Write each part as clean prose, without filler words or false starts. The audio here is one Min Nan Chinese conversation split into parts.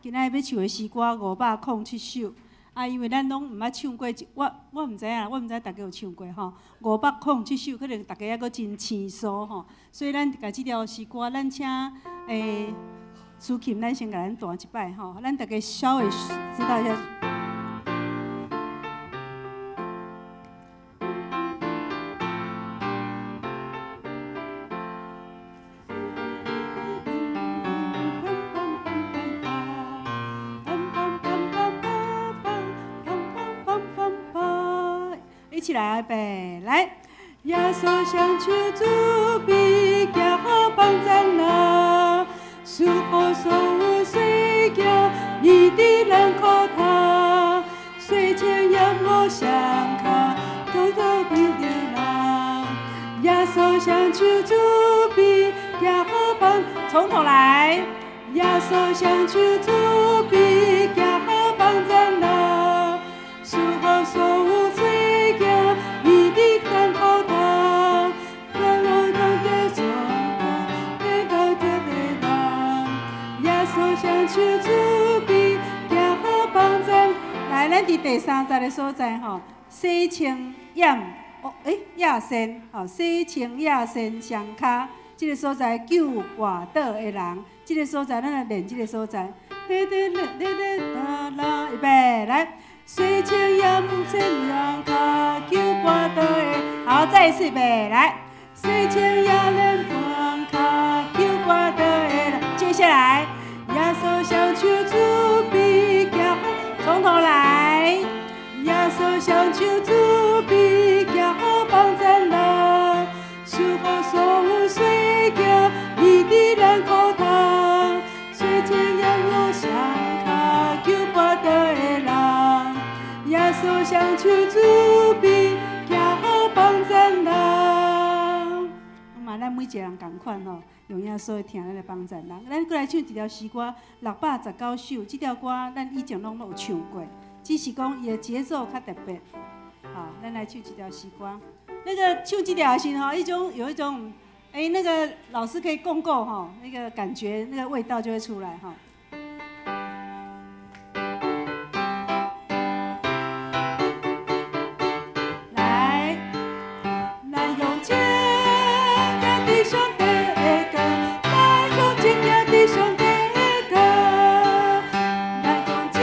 今仔日欲唱的诗歌507首，啊，因为咱攏毋捌唱过，我毋知影，我毋知大家有唱过吼。五百空七首可能大家犹阁真生疏吼，所以咱共这条诗歌，咱请苏琴，咱先共咱弹一摆吼，咱大家稍微知道一下。一起来，预备，来。耶稣双手主庇，行好帮赞人，赐予所有细行，伊伫咱苦头，洗清业无双跤，拄拄对着人。耶稣双手主庇，行好帮，从头来。耶稣双手主庇，行好帮赞人，赐予所有细行，伊伫咱苦头，咱拢讲得做得到得的人。耶稣双手主庇，行好帮赞。来，咱伫第三节的所在吼，洗清验哦，亚森吼，洗清亚森双跤，这个所在救跋倒的人，这个所在咱来练这个所在。哒哒哒哒哒啦，预备来。洗清验身双跤，救跋倒的。好，再一次预备来。洗清验身双跤，救跋倒的人。接下来，耶稣双手主庇，行好，从头来。耶稣双手主庇，行好帮赞人，赐予所有细行，伊伫咱苦头，洗清验我双跤，救跋倒的人。耶稣双手主庇，行好帮赞人。嘛，咱每一个人仝款吼，用耶稣的疼咱来帮赞人。咱阁来唱一条诗歌，619首，这条歌咱以前拢有唱过，只是讲伊的节奏较特别。好，咱来唱这条诗歌。那个唱这条时吼，有一种，那个老师可以共构吼，那个感觉，那个味道就会出来吼。来，咱向前行伫上帝的光，咱向前行伫上帝的光，咱向前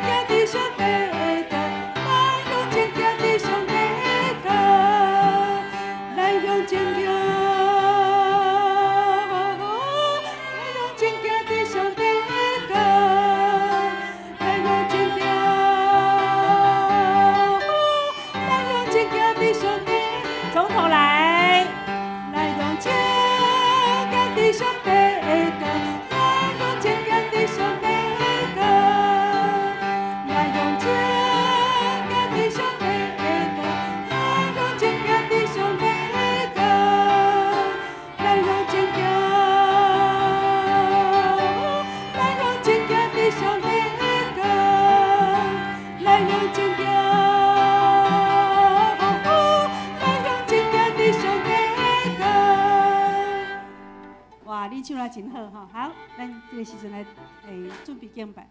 行伫上帝的光，咱向前行伫上帝的光，咱向前行，咱向前行伫上帝的光，咱向前行，咱向前行伫上帝。从头来，咱向前行伫上帝的光，咱向前行伫上帝的光，咱向前行伫上帝的光，咱向前行伫上帝的光，咱向前行，咱向前行伫上帝的光，咱向前行，咱向前行伫上帝的光。哇，你唱得真好吼！好，咱这个时阵来准备敬拜。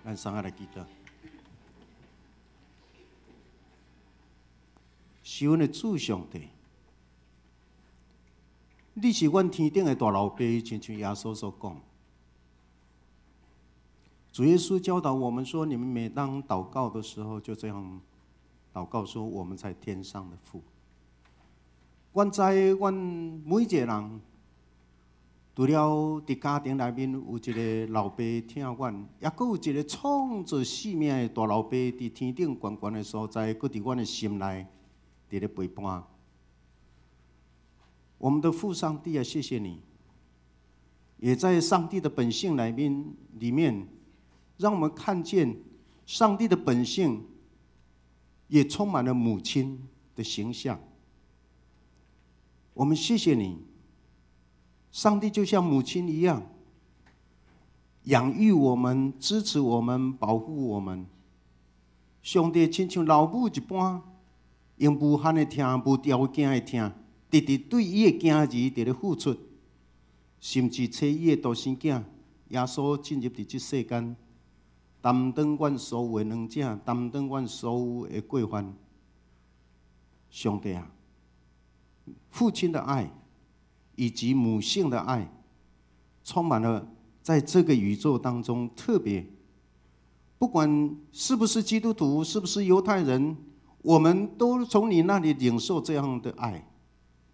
咱三个来祈祷。是阮的主上帝，你是阮天顶的大老爸，亲像耶稣所讲。主耶稣教导我们说：你们每当祷告的时候，就这样祷告说：我们在天上的父。阮知，阮每一个人，除了伫家庭内面有一个老爸疼阮，犹阁有一个创造生命的大老爸伫天顶悬悬的所在，阁伫阮的心内伫咧陪伴。我们的父上帝啊，谢谢你，也在上帝的本性里面，让我们看见上帝的本性，也充满了母亲的形象。我们谢谢你，上帝就像母亲一样，养育我们、支持我们、保护我们。上帝亲像老母一般，用无限的疼、无条件的疼，直直对伊的囝儿伫咧付出，甚至揣伊的独生囝耶稣进入伫这世间，担当阮所有的软弱，担当阮所有的过犯。上帝啊，父亲的爱以及母性的爱，充满了在这个宇宙当中，特别不管是不是基督徒，是不是犹太人，我们都从你那里领受这样的爱，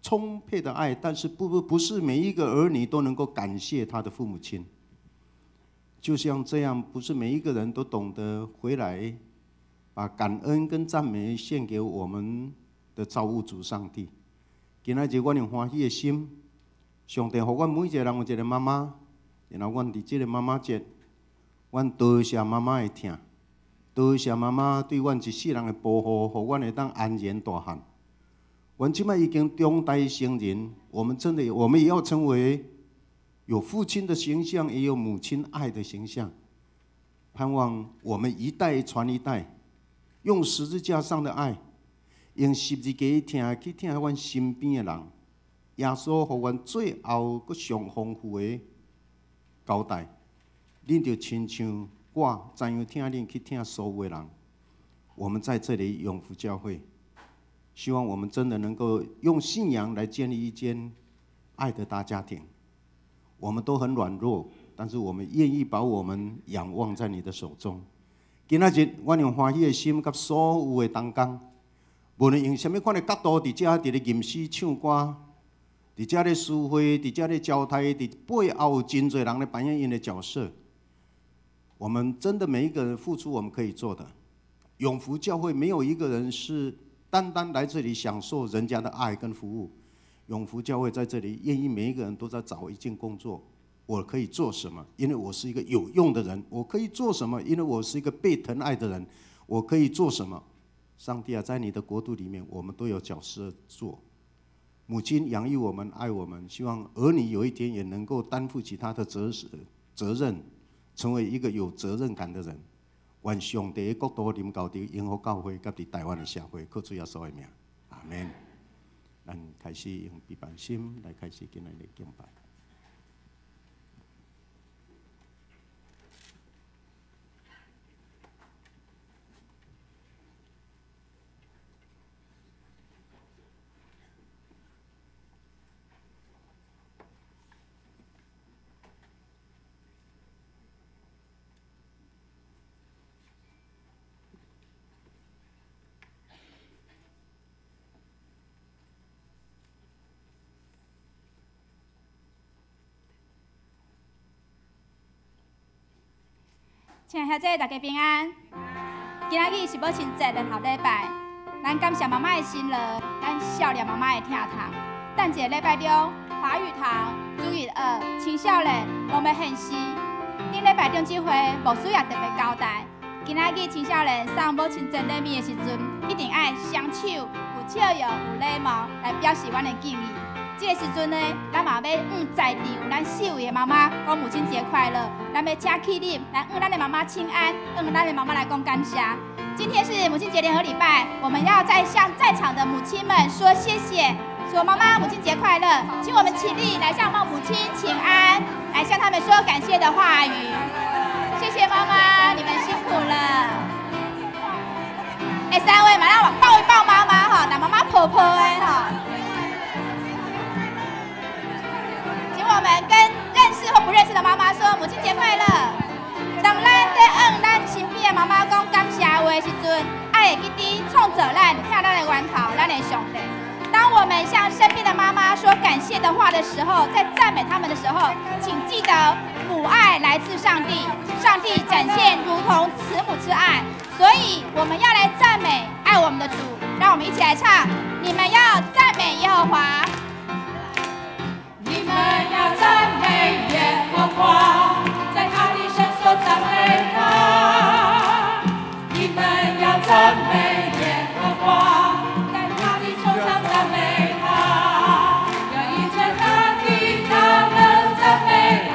充沛的爱。但是不是每一个儿女都能够感谢他的父母亲。就像这样，不是每一个人都懂得回来，把感恩跟赞美献给我们的造物主上帝。今仔日阮用欢喜的心，上帝予阮每一个人有一个妈妈，然后阮伫这个妈妈节，阮多谢妈妈的疼，多谢妈妈对阮一世人的保护，予阮会当安然大汉。阮这摆已经长大成人，我们真的，我们也要成为有父亲的形象，也有母亲爱的形象。盼望我们一代传一代，用十字架上的爱，用十字架的疼去疼阮身边的人。耶稣予阮最后阁上丰富的交代，恁就亲像我怎样疼恁，去疼所有的人。我们在这里永福教会，希望我们真的能够用信仰来建立一间爱的大家庭。我们都很软弱，但是我们愿意把我们仰望在你的手中。今仔日，阮用欢喜的心，佮所有的同工，无论用啥物款的角度，伫遮伫咧吟诗唱歌，伫遮咧司会，伫遮咧交代，伫背后有真济人咧扮演𪜶的角色。我们真的每一个人付出我们可以做的。永福教会没有一个人是单单来这里享受人家的爱跟服务。永福教会在这里愿意每一个人都在找一件工作，我可以做什么？因为我是一个有用的人。我可以做什么？因为我是一个被疼爱的人。我可以做什么？上帝啊，在你的国度里面，我们都有角色做。母亲养育我们，爱我们，希望儿女有一天也能够担负起他的责任，成为一个有责任感的人。愿上帝的国度临到伫永福教会，佮伫台湾的社会，靠主耶稣的名，阿门。咱开始用彼岸心来开始今仔日的敬拜。亲爱兄姊，大家平安。今仔日是母亲节联合礼拜，咱感谢妈妈的辛劳，咱少年妈妈的疼痛。等一个礼拜中，华语堂、主日学、青少年拢欲献诗。顶礼拜中这回，牧师也特别交代，今仔日青少年送母亲节礼物的时阵，一定爱双手有笑容、有礼貌来表示阮的敬意。这个时阵呢，咱嘛欲向在场咱四位的妈妈讲母亲节快乐。咱欲请起立来向咱的妈妈请安，向咱的妈妈来讲感谢。今天是母亲节联合礼拜，我们要再向在场的母亲们说谢谢，说妈妈母亲节快乐。请我们起立来向母亲请安，来向他们说感谢的话语。谢谢妈妈，你们辛苦了。哎，三位马上抱一抱妈妈哈，让妈妈抱抱的哈。我们跟认识或不认识的妈妈说母亲节快乐。当咱在向咱身边的妈妈讲感谢话的时阵，爱会记得创造咱、疼咱的源头，咱的上帝。当我们向身边的妈妈说感谢的话的时候，在赞美他们的时候，请记得母爱来自上帝，上帝展现如同慈母之爱，所以我们要来赞美爱我们的主。让我们一起来唱：你们要赞美耶和华。你们要赞美耶和华，在他的圣所赞美他。你们要赞美耶和华，在他的穹苍赞美他。要依着他的大能赞美他，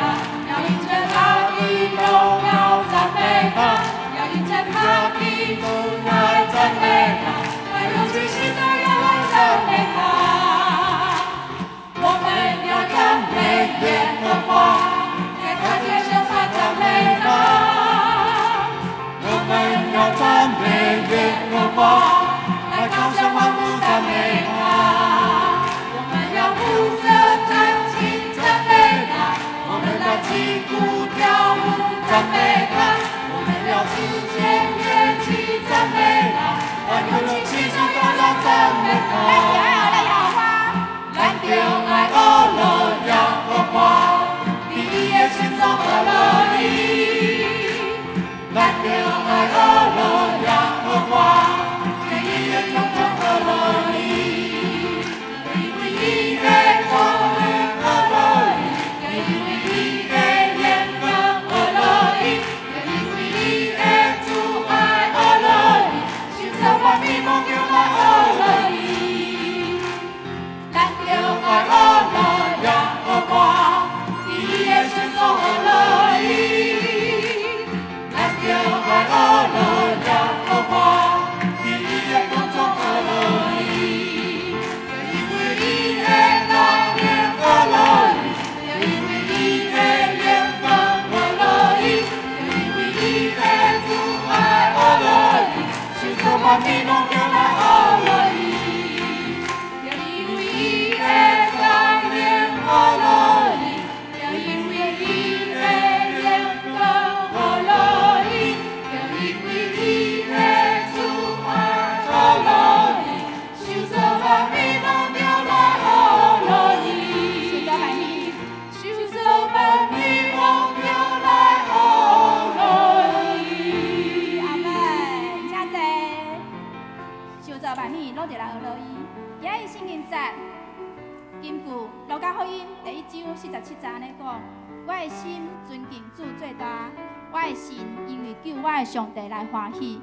要依着他的荣耀赞美他，要依着他的慈爱赞美他，还有全心都要来赞美他。我们要赞美耶華，來高聲歡呼讚美他。我們要鼓瑟彈琴讚美他，我們來擊鼓跳舞讚美他，我們要指弦樂器讚美他，萬有的齊聲都要讚美他。咱著愛學樂耶和華，佇伊的聖所學樂伊。咱著愛學樂耶和華，佇伊的宮中學樂伊。因為伊的公義學樂伊，因為伊的嚴格學樂伊，因為伊的慈愛學樂伊，千千萬萬攏著來學樂伊。咱著愛學樂耶和華，佇伊的聖所學樂伊。咱著愛學樂耶和華，佇伊的宮中學樂伊。因為伊的大能學樂伊，因為伊的嚴格學樂伊，因為伊的慈愛學樂伊，千千萬萬攏著來學樂伊。因為伊的大能學樂伊，因為伊的嚴格學樂伊，因為伊的慈愛學樂伊，受造萬物攏著來學樂伊。受造萬物，受造萬物攏著來學樂伊。阿們，請坐。受造萬物攏著來學樂伊。今日聖經節，根據路加福音第一章四十七節按呢講：我的心尊敬主最大，我的神因為救我的上帝來歡喜。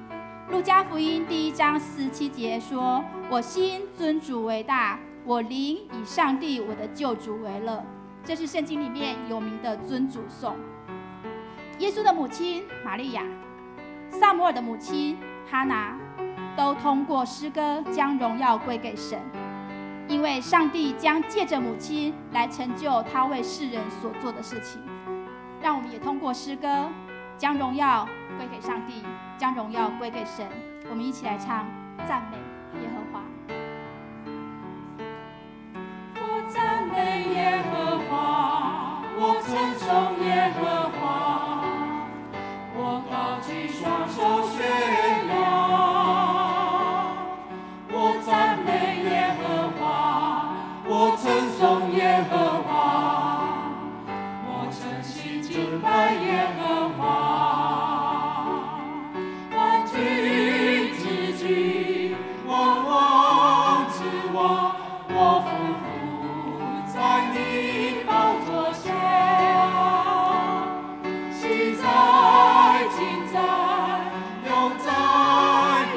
路加福音第一章47節說：我心尊主為大，我靈以上帝我的救主為樂。這是聖經裡面有名的尊主頌。耶穌的母親瑪利亞，撒母耳的母親哈拿，都通過詩歌將榮耀歸給神，因為上帝將借着母親來成就他為世人所做的事情。讓我們也通過詩歌將榮耀歸給上帝，將榮耀歸給神。我們一起來唱讚美耶和華。我讚美耶和華，我稱頌耶和華，我高舉雙手宣揚。我讚美耶和華，我稱頌耶和華，我誠心敬拜耶和華。萬君之君，萬王之王，我俯伏在你寶座下，昔在今在永在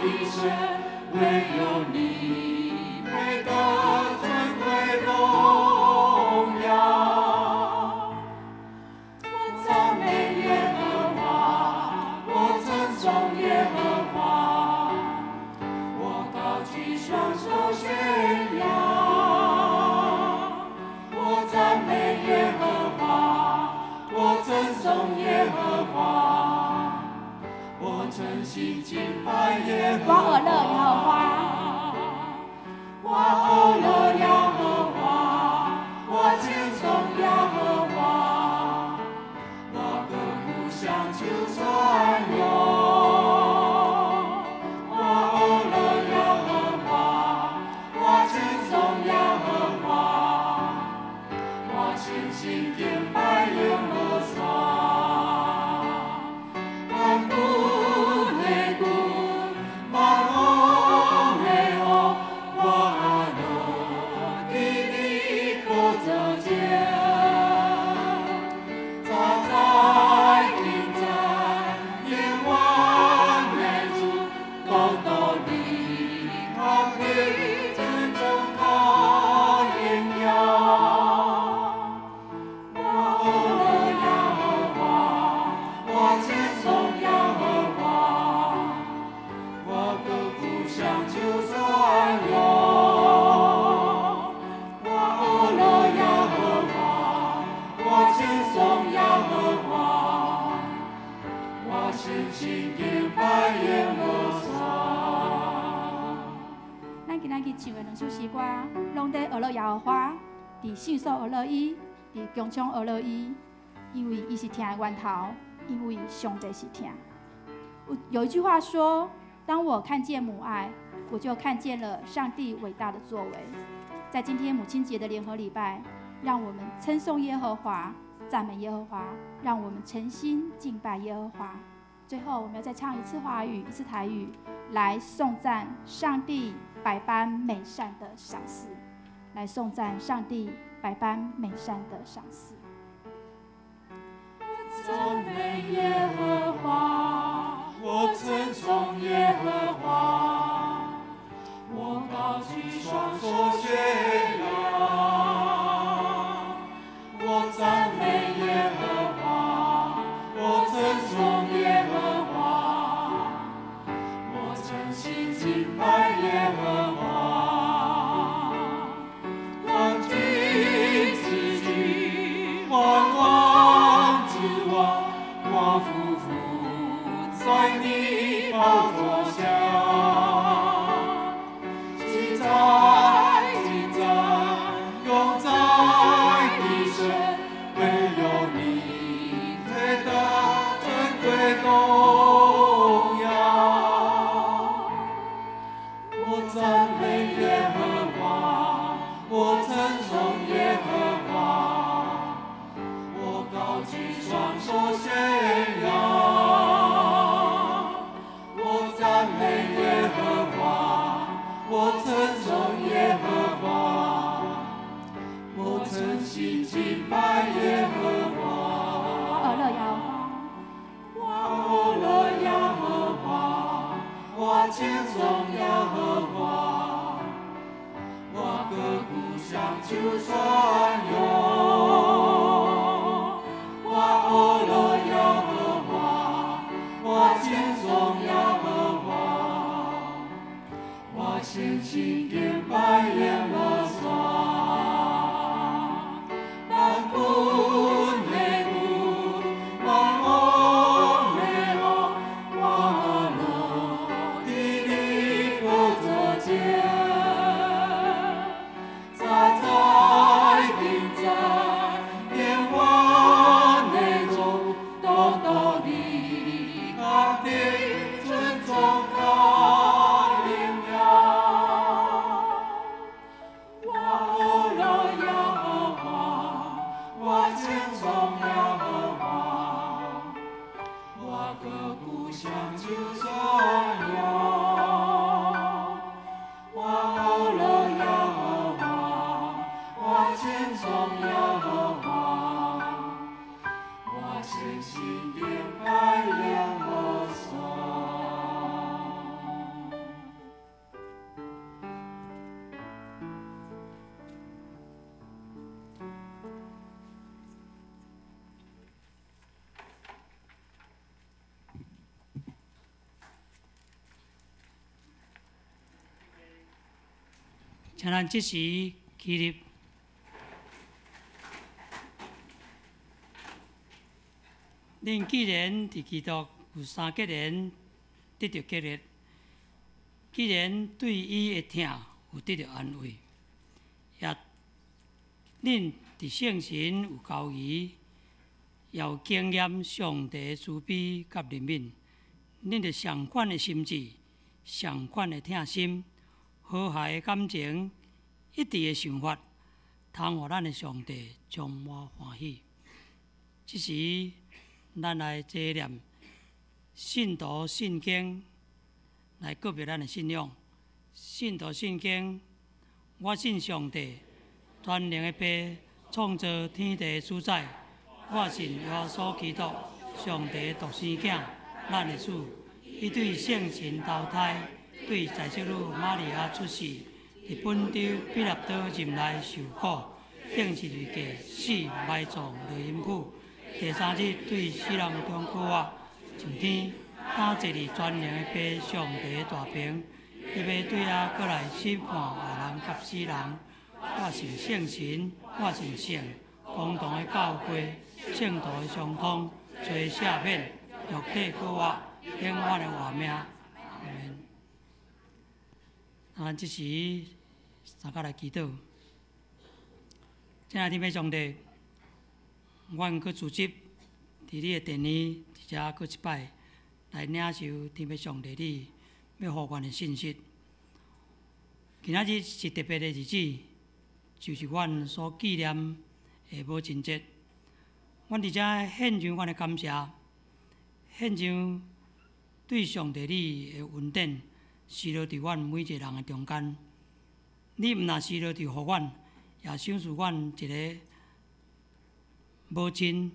的神，唯有你配得尊貴榮耀。我讚美耶和華，我稱頌耶和華，我高舉雙手宣揚。我讚美耶和華，我稱頌耶和華，我誠心敬拜耶和我學樂耶和華，我學樂耶和華，我稱頌耶和華，我歌鼓向求傳揚。我學樂耶和華，我稱頌耶和華，我誠心敬拜耶和華。萬軍的軍，萬王的王，我安樂佇你寶座前，早在今在永遠的主，獨獨你權柄尊重較榮耀。我學樂耶和華，我稱頌耶和華，我歌鼓向求傳揚。我學樂耶和華，我稱頌耶和華，我誠心敬拜耶和華。己唱的兩首詩歌，攏佇學樂耶和華，佇聖所學樂伊，佇穹蒼學樂伊，因為伊是疼的源頭，因為上帝是疼。有一句話說：當我看見母愛，我就看見了上帝偉大的作為。在今天母親節的聯合禮拜，讓我們稱頌耶和華，讚美耶和華，讓我們誠心敬拜耶和華。最後，我們要再唱一次華語，一次台語，來頌讚上帝百般美善的賞賜，來頌讚上帝百般美善的賞賜。讚美耶和華，我稱頌耶和華，我高舉雙手宣揚，我讚美耶和華，我稱頌耶和華，我誠心敬拜耶和華，萬軍之君，萬王之王，我俯伏在你寶座下，昔在今在永在的神，唯有你配得尊貴榮耀。我讚美耶和華，我稱頌耶和華，我高舉雙手宣揚，我讚美耶和華，我稱頌耶和華，我誠心敬拜耶和華。我學樂耶和華，我學樂耶和華，我稱頌耶和華，我歌鼓向求宣揚。我學樂耶和華，我稱頌耶和華，我誠心敬拜耶和華。萬軍的軍，萬王的王，我學樂佇你寶座前，早在今在變幻的中，得到你家的尊崇佮榮耀。我學樂耶和華，我稱頌耶和華，我歌鼓向求宣揚。我學樂耶和華，我稱頌耶和華，我誠心敬拜耶和華。請咱這時起立。恁既然佇基督有三結緣得著激勵，既然對伊的疼有得著安慰，也恁佇聖神有交誼，也有經驗上帝慈悲佮憐憫，恁著仝款的心志，仝款的疼心，和諧的感情，一致的想法，通予咱的上帝充滿歡喜。這時，咱來齊念信徒信經，來告別咱的信仰。信徒信經，我信上帝，全能的父，創造天地的主宰。我信耶穌基督，上帝獨生囝，咱的主。伊對聖神投胎，對在聖女瑪利亞出世，佇本丟彼拉多任內受苦，釘十字架死埋葬落陰府。第三日對死人中復活，上天，擔坐佇全能的父上帝大爿，伊欲對遐閣來審判活人佮死人。我信聖神，我信聖公同的教會，聖徒的相通，罪赦免，肉體復活，永遠的活命。阿們。咱這時三甲來祈禱。親愛的天父上帝，阮閣聚集佇你的殿裡，佇遮閣一擺來領受天父上帝你欲予阮的信息。今仔日是特別的日子，就是阮所紀念的母親節。阮佇遮獻上阮的感謝，獻上對上帝你的恩典，施落佇阮每一個人的中間。你毋但施落佇予阮，也賞賜阮一个母親，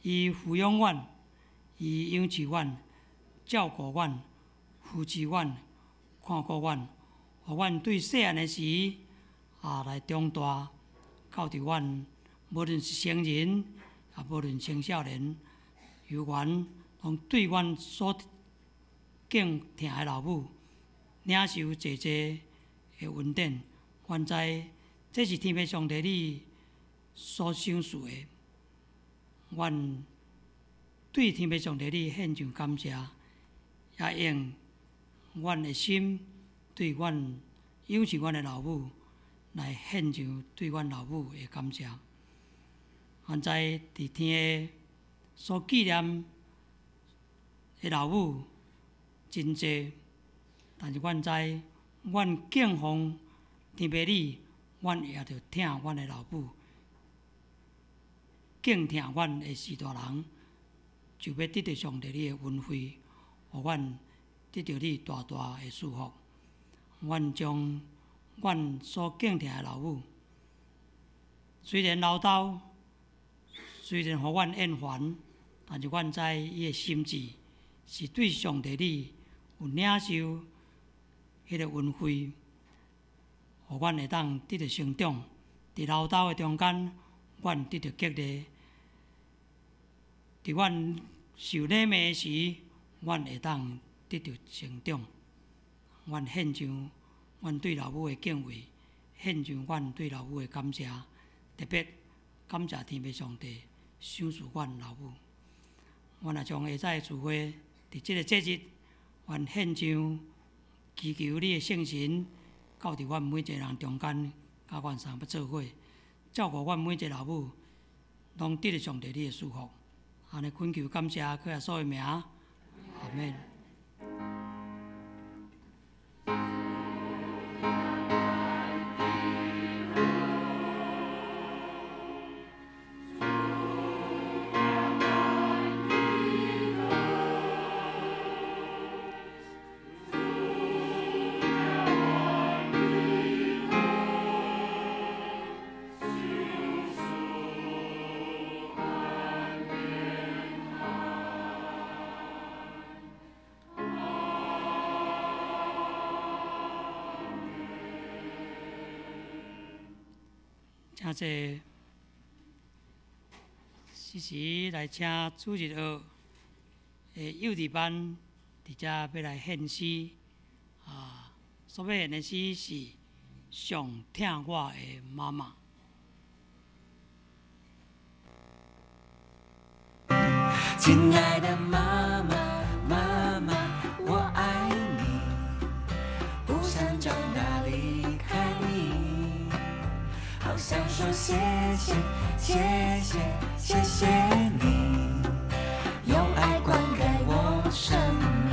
伊撫養阮，伊養育阮，照顧阮，扶持阮，看顧阮，予阮對細漢的時啊來長大，到佇阮無論是成人，也無論青少年，猶原攏對阮所敬疼的老母領受濟濟的恩典。阮知這是天父上帝你所賞賜的，阮對天父上帝你獻上感謝，也用阮的心對阮養育阮的老母來獻上對阮老母的感謝。阮知佇天的所紀念的老母真濟，但是阮知，阮敬奉天父你，阮也著疼阮的老母，敬疼阮的序大人，就欲得著上帝你的恩惠，予阮得著你大大的祝福。阮將阮所敬疼的老母，雖然嘮叨，雖然予阮厭煩，但是阮知伊的心志是對上帝你有領受彼个恩惠，予阮會當得著成長。佇嘮叨的中間，阮得著激勵；佇阮受禮罵時，阮會當得著成長。阮獻上阮對老母的敬畏，獻上阮對老母的感謝，特別感謝天父上帝賞賜阮老母。阮也將下早的聚會，佇這个節日，阮獻上祈求你的聖神，到佇阮每一個人中間，佮阮相共做伙，照顧阮每一個老母，攏得著上帝你的祝福。按呢懇求感謝，靠耶穌的名，阿們。請坐，適時來請主日學的幼稚班佇遮欲來獻詩啊，所欲獻的詩是上疼我的媽媽。親愛的媽媽，媽媽，我愛你，不想長大離開你，好想說謝謝，謝謝，謝謝你，用愛灌溉我生命，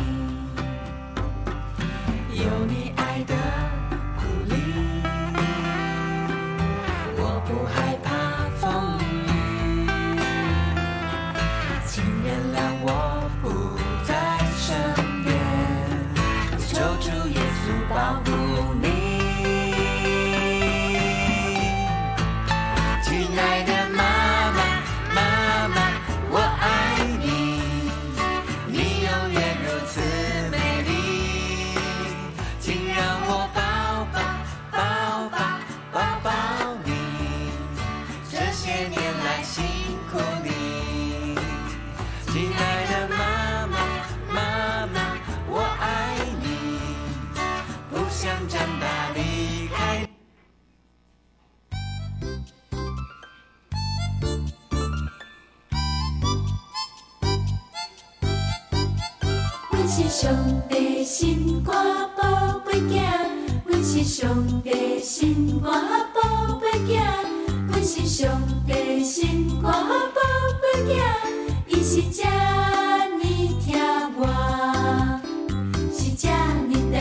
有你愛的鼓勵，我不害怕風雨，請原諒我不在身邊，求主耶穌保護你。親愛的媽媽，媽媽，我愛你，你永遠如此美麗，請讓我抱抱抱抱抱抱你，這些年來辛苦你。親愛的媽媽，媽媽，我愛你，不想長大離開。阮是上帝心肝寶貝囝，阮是是上帝心肝宝贝囝，阮是上帝心肝宝贝囝，伊是遮呢疼我，是遮呢长，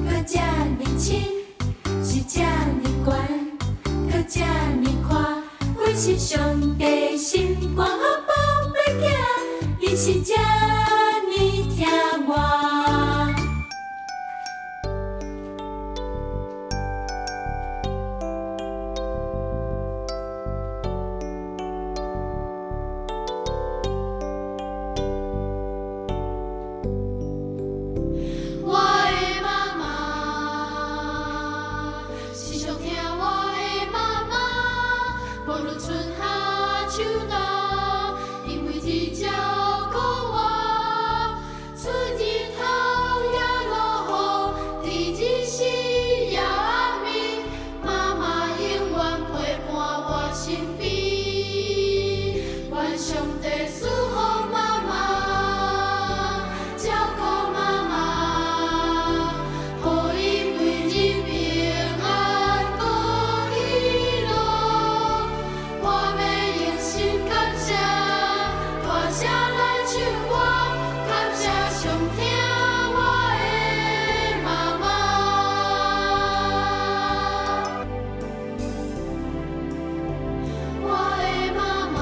阁遮呢深，是遮呢悬，阁遮呢宽。阮是上帝心肝宝贝囝，伊是遮呢疼我。我的妈妈是上疼我的妈妈，无论春夏秋冬，伊每日照顾我。出日头也落雨，伫日时也暗暝，妈妈永远陪伴我身边。愿上帝赐予妈妈，照顾妈妈，予伊每日平安过喜乐。我欲用心感谢，大声来唱歌，感谢上疼我的妈妈。我的妈妈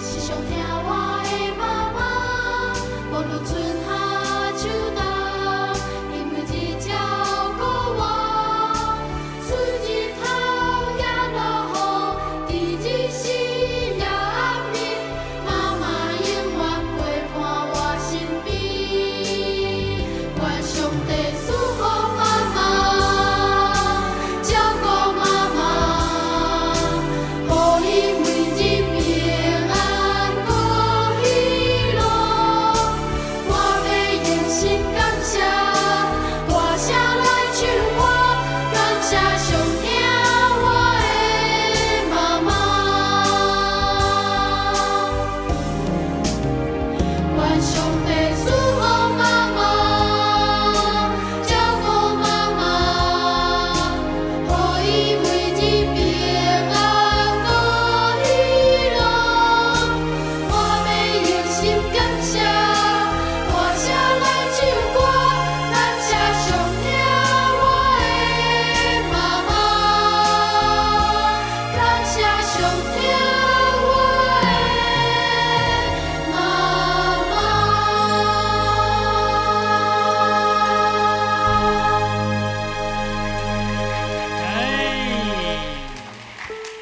是上疼我的妈妈，无论春夏秋冬，伊每日照顾我。出日头也落雨，伫日时也暗暝，妈妈永远陪伴我身边。愿上帝赐予妈妈，照顾妈妈，予伊每日平安过喜乐。我欲用心感谢，大声来唱歌，感谢上疼我的妈妈。愿上帝赐予妈妈，照顾妈妈，予伊每日平安过喜乐。我欲用心感谢，大声来唱歌，感谢上疼我的妈妈，感谢上疼我的妈妈。哎，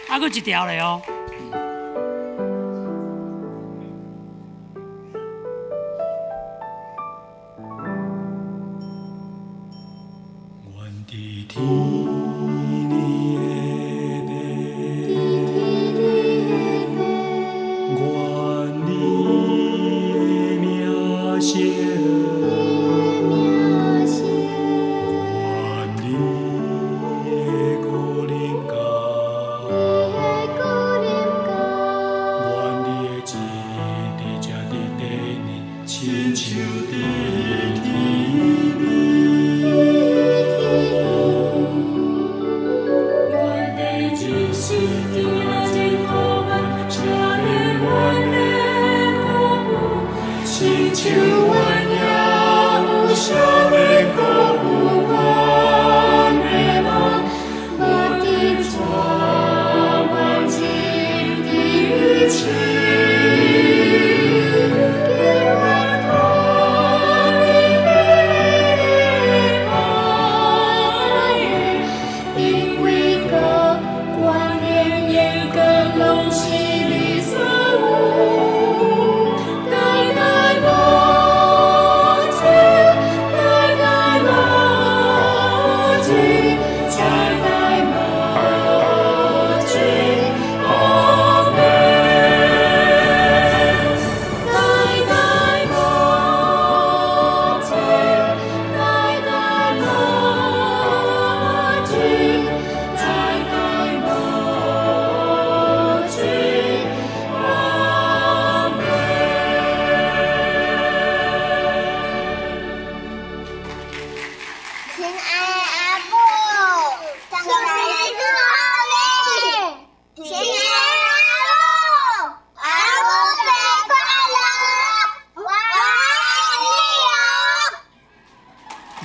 啊，阁一条咧哦。愿伫天的父，愿你的名圣，愿你的国临到，愿你的旨意伫这伫地面，亲像伫天暝。愿你日时今仔日予阮，赦免阮的过误，亲像阮也有赦免过误阮的人，无得带阮入敌情。救阮脱离黑暗，因为国、权力、荣光拢是你所有，代代无尽，代代无尽，代代無盡。阿門。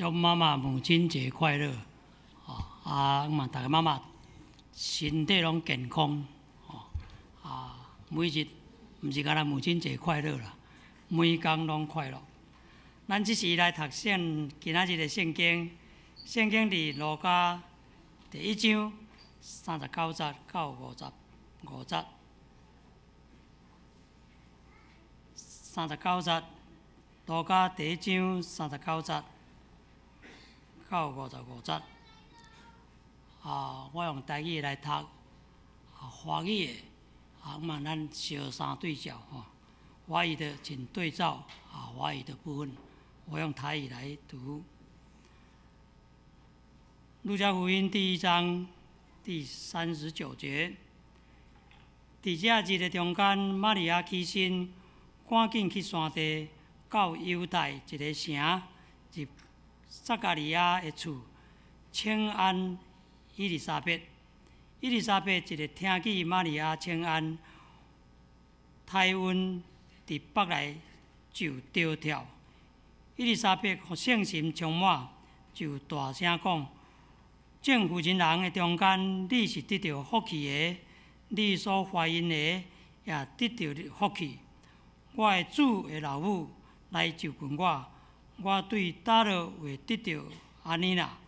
祝媽媽母親節快樂！哦，啊，嘛，逐个媽媽身體攏健康，哦，啊，每日毋是干焦母親節快樂啦，每工攏快樂。咱這時來讀聖今仔日的聖經，聖經佇路加第一章39節到55節，三十九節，路加第一章三十九節到55節。啊，我用台語來讀，啊，華語的，啊，嘛咱相三對照吼。華語的請對照啊，華語的部分，我用台語來讀。路加福音第一章第39節，佇這日的中間，瑪利亞起身，趕緊去山地，到猶太一个城，入撒迦利亞的厝，請安伊麗莎白。伊麗莎白一个聽見瑪利亞請安，胎孕佇腹內就著跳。伊麗莎白予聖神充滿，就大聲講：眾婦人人的中間，你是得著福氣的，你所懷孕的也得著福氣。我的主的老母來就近我，我對佗落會得著按呢啦？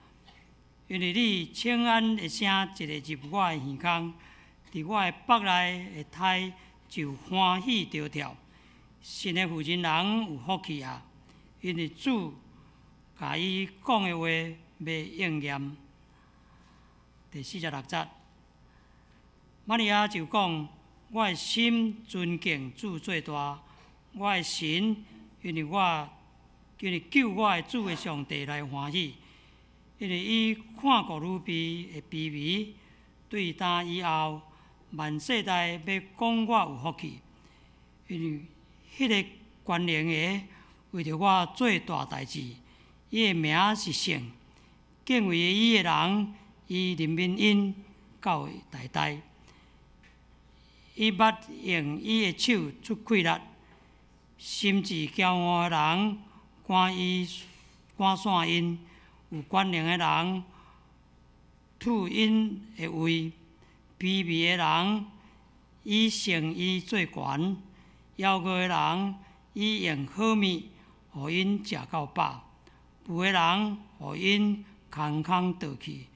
因為你請安的聲一个入我的耳孔，佇我的腹內的胎就歡喜著跳。神的婦人人有福氣啊！因為主共伊講的話欲應驗。第46節，瑪利亞就講：我的心尊敬主最大，我的神因為救我的主的上帝來歡喜，因為伊看顧女婢的卑微，對今以後萬世代欲講我有福氣，因為彼个權能的為著我做大代誌，伊的名是聖，敬畏伊的人，伊憐憫𪜶到代代。伊捌用伊的手出氣力，心志驕傲的人趕伊趕散𪜶，有權能的人黜𪜶的位，卑微的人伊升伊做懸，枵餓的人伊用好物予𪜶食到飽，富的人予𪜶空空倒去。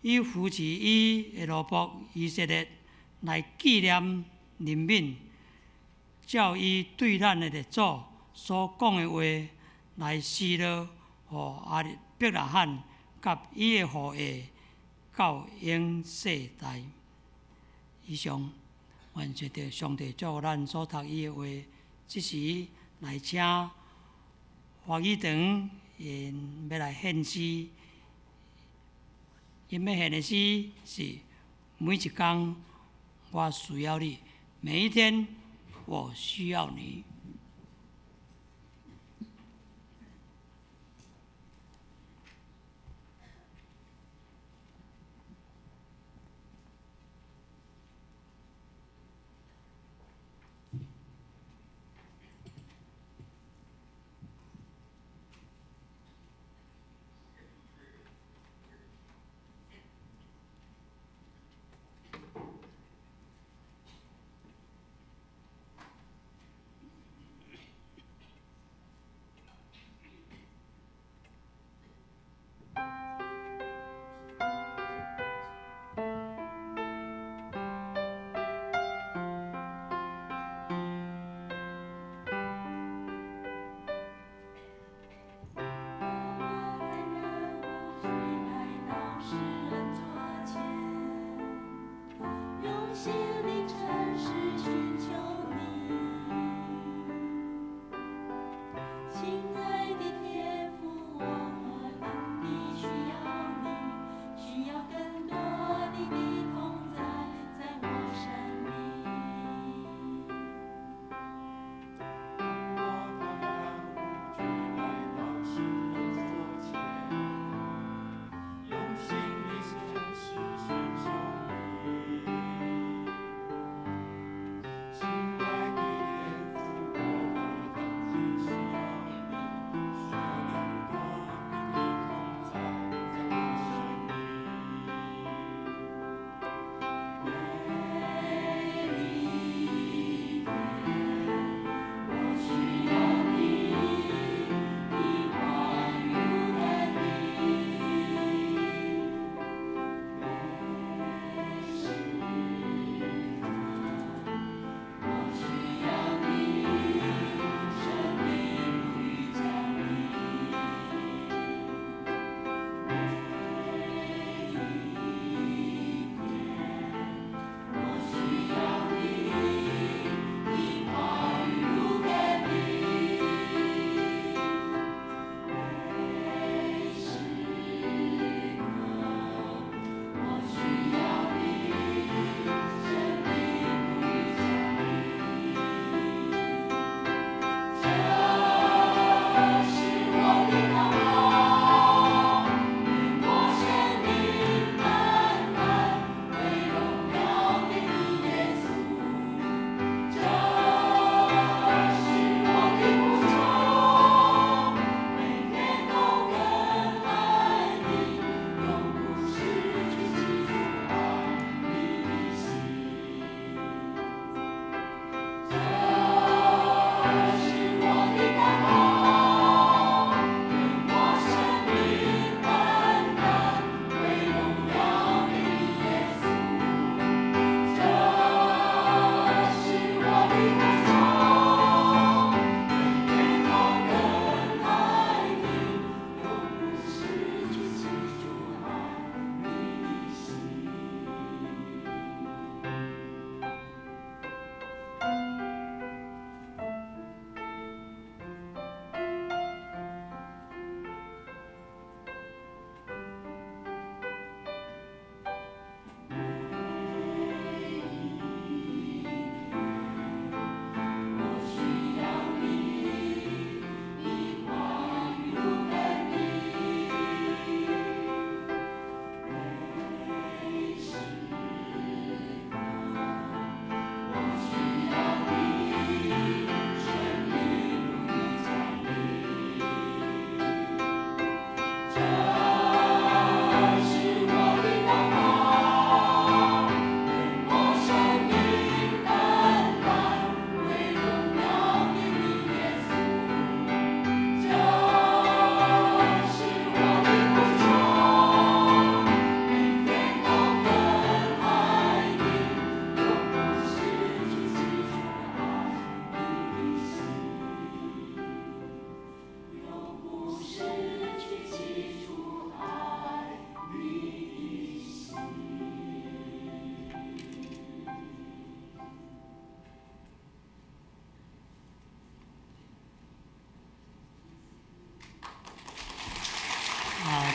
伊扶持伊的奴僕以色列來紀念憐憫，照伊對咱的列祖所講的話來施樂予亞伯拉罕佮伊的後裔到永世代。以上，願上帝祝福咱所讀伊的話，這時來請華語堂𪜶欲來獻詩，𪜶欲獻的詩是每一工我需要你，每一天我需要你。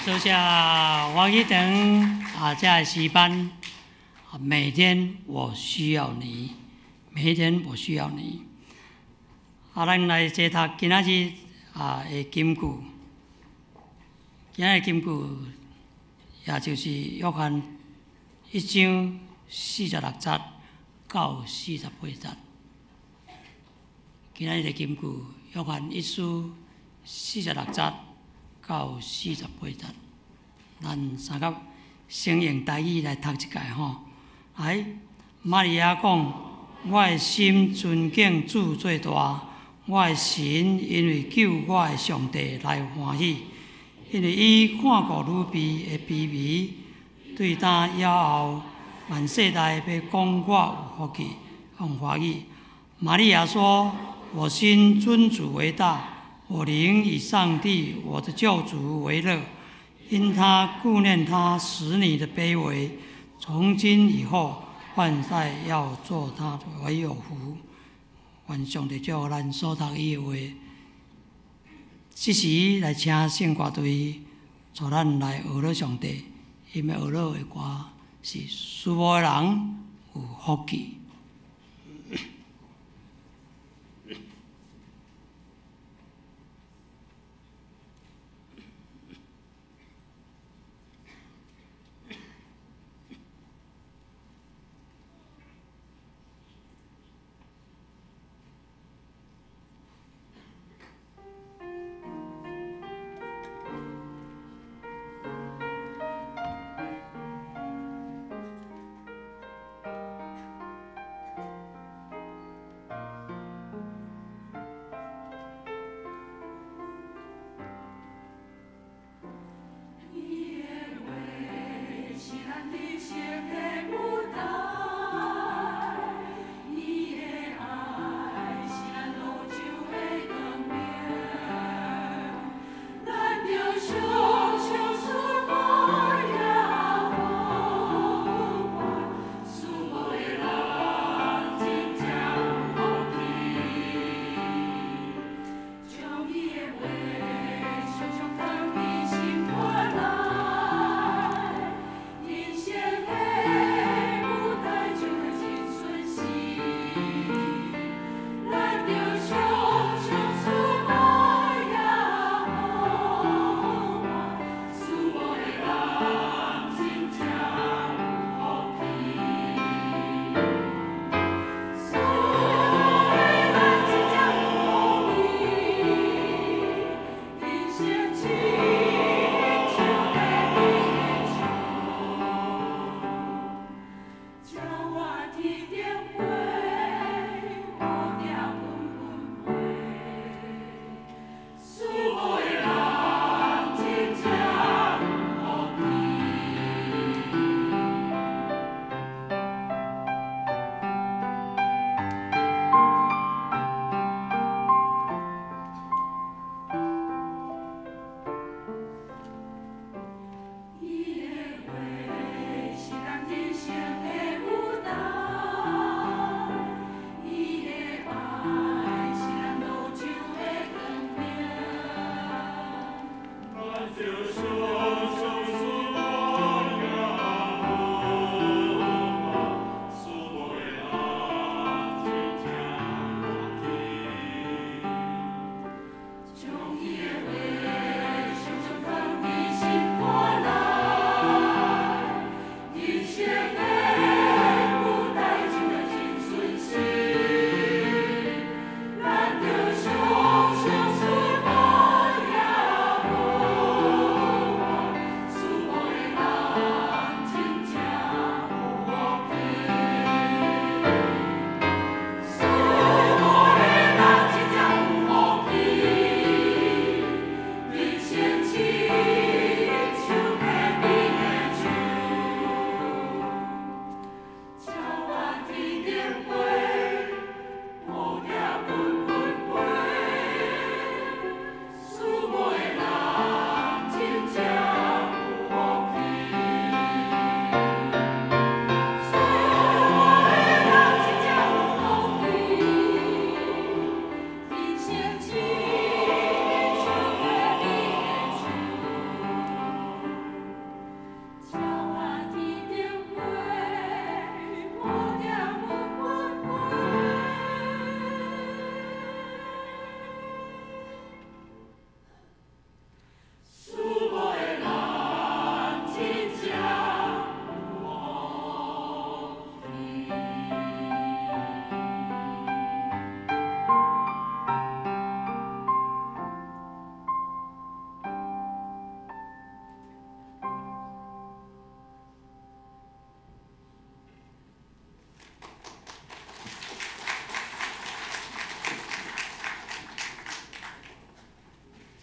多谢王一等啊，这诗班，每天我需要你，每一天我需要你。啊，咱來齊讀今仔日啊的金句，今仔日金句，也就是約翰一章四十六節到四十八節。今仔日的金句，約翰一書四十六節到四十八節，咱三甲先用台語來讀一擺吼。哎，瑪利亞講：我的心尊敬主最大，我的神因為救我的上帝來歡喜，因為伊看顧女婢的卑微，對今以後萬世代欲講我有福氣，用華語。瑪利亞說：我心尊主為大。我靈以上帝我的救主為樂，因他顧念他使女的卑微，從今以後萬代要做他為有福。願上帝祝福咱所讀伊的話，這時來請聖歌隊帶咱來學了上帝，𪜶欲學了的歌是屬無的人有福氣。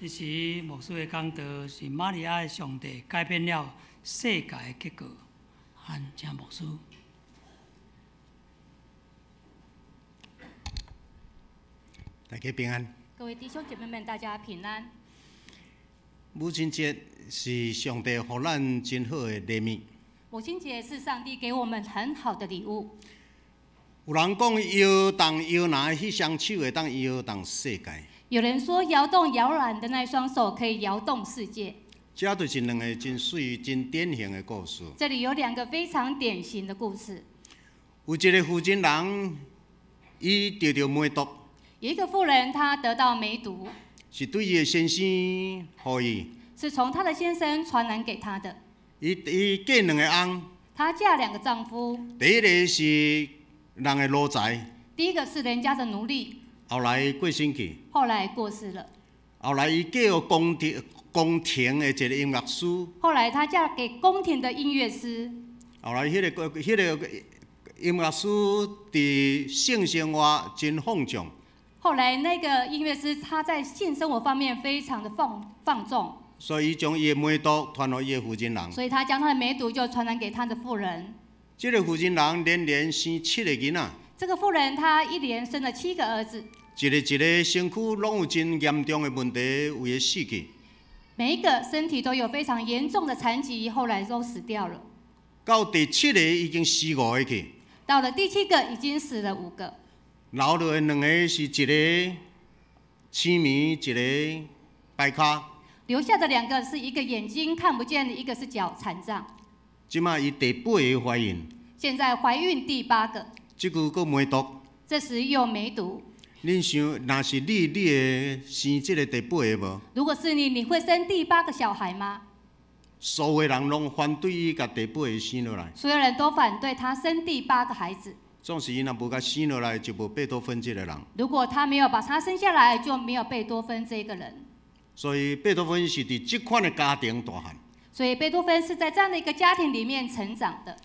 這時牧師的講道是瑪利亞的上帝改變了世界的結果。咱請牧師。大家平安。各位弟兄姐妹們，大家平安。母親節是上帝予咱真好的禮物。母親節是上帝給我們很好的禮物。有人講搖動搖籃的彼雙手會當搖動世界。有人說搖動搖籃的那雙手可以搖動世界。這就是兩个真媠、真典型的故事。這裡有兩個非常典型的故事。有一个婦人人，伊得著梅毒。有一個婦人，她得到梅毒。是對伊的先生予伊。是從她的先生傳染給她的。伊嫁兩个翁。她嫁兩個丈夫。第一个是人的奴才。第一個是人家的奴隸。後來過身去。後來過世了。後來伊嫁予宮廷的一个音樂師。後來她嫁給宮廷的音樂師。後來彼个音樂師佇性生活真放縱。後來那個音樂師他在性生活方面非常的放縱。所以伊將伊的梅毒傳予伊的婦人人。所以他將他的梅毒就傳染給他的婦人。這個婦人人連連生七个囡仔。這個婦人她一連生了七個兒子。一个一个身軀攏有真嚴重的問題，為伊死去。每一個身體都有非常嚴重的殘疾，後來都死掉了。到第七個已經死五個去。到了第七個已經死了五個。留落來兩個是一个痴迷，一个掰跤。留下的兩個是一個眼睛看不見，一個是腳殘障。這馬伊第八個懷孕。現在懷孕第八個。這久閣梅毒。這時又梅毒。恁想，若是你，你會生這个第八个無？如果是你，你會生第八個小孩嗎？所有人攏反對伊共第八个生落來。所有人都反對他生第八個孩子。總是伊若無共生落來，就無貝多芬這个人。如果他沒有把他生下來，就沒有貝多芬這個人。所以貝多芬是佇這款的家庭大漢。所以貝多芬是在這樣的一個家庭裡面成長的。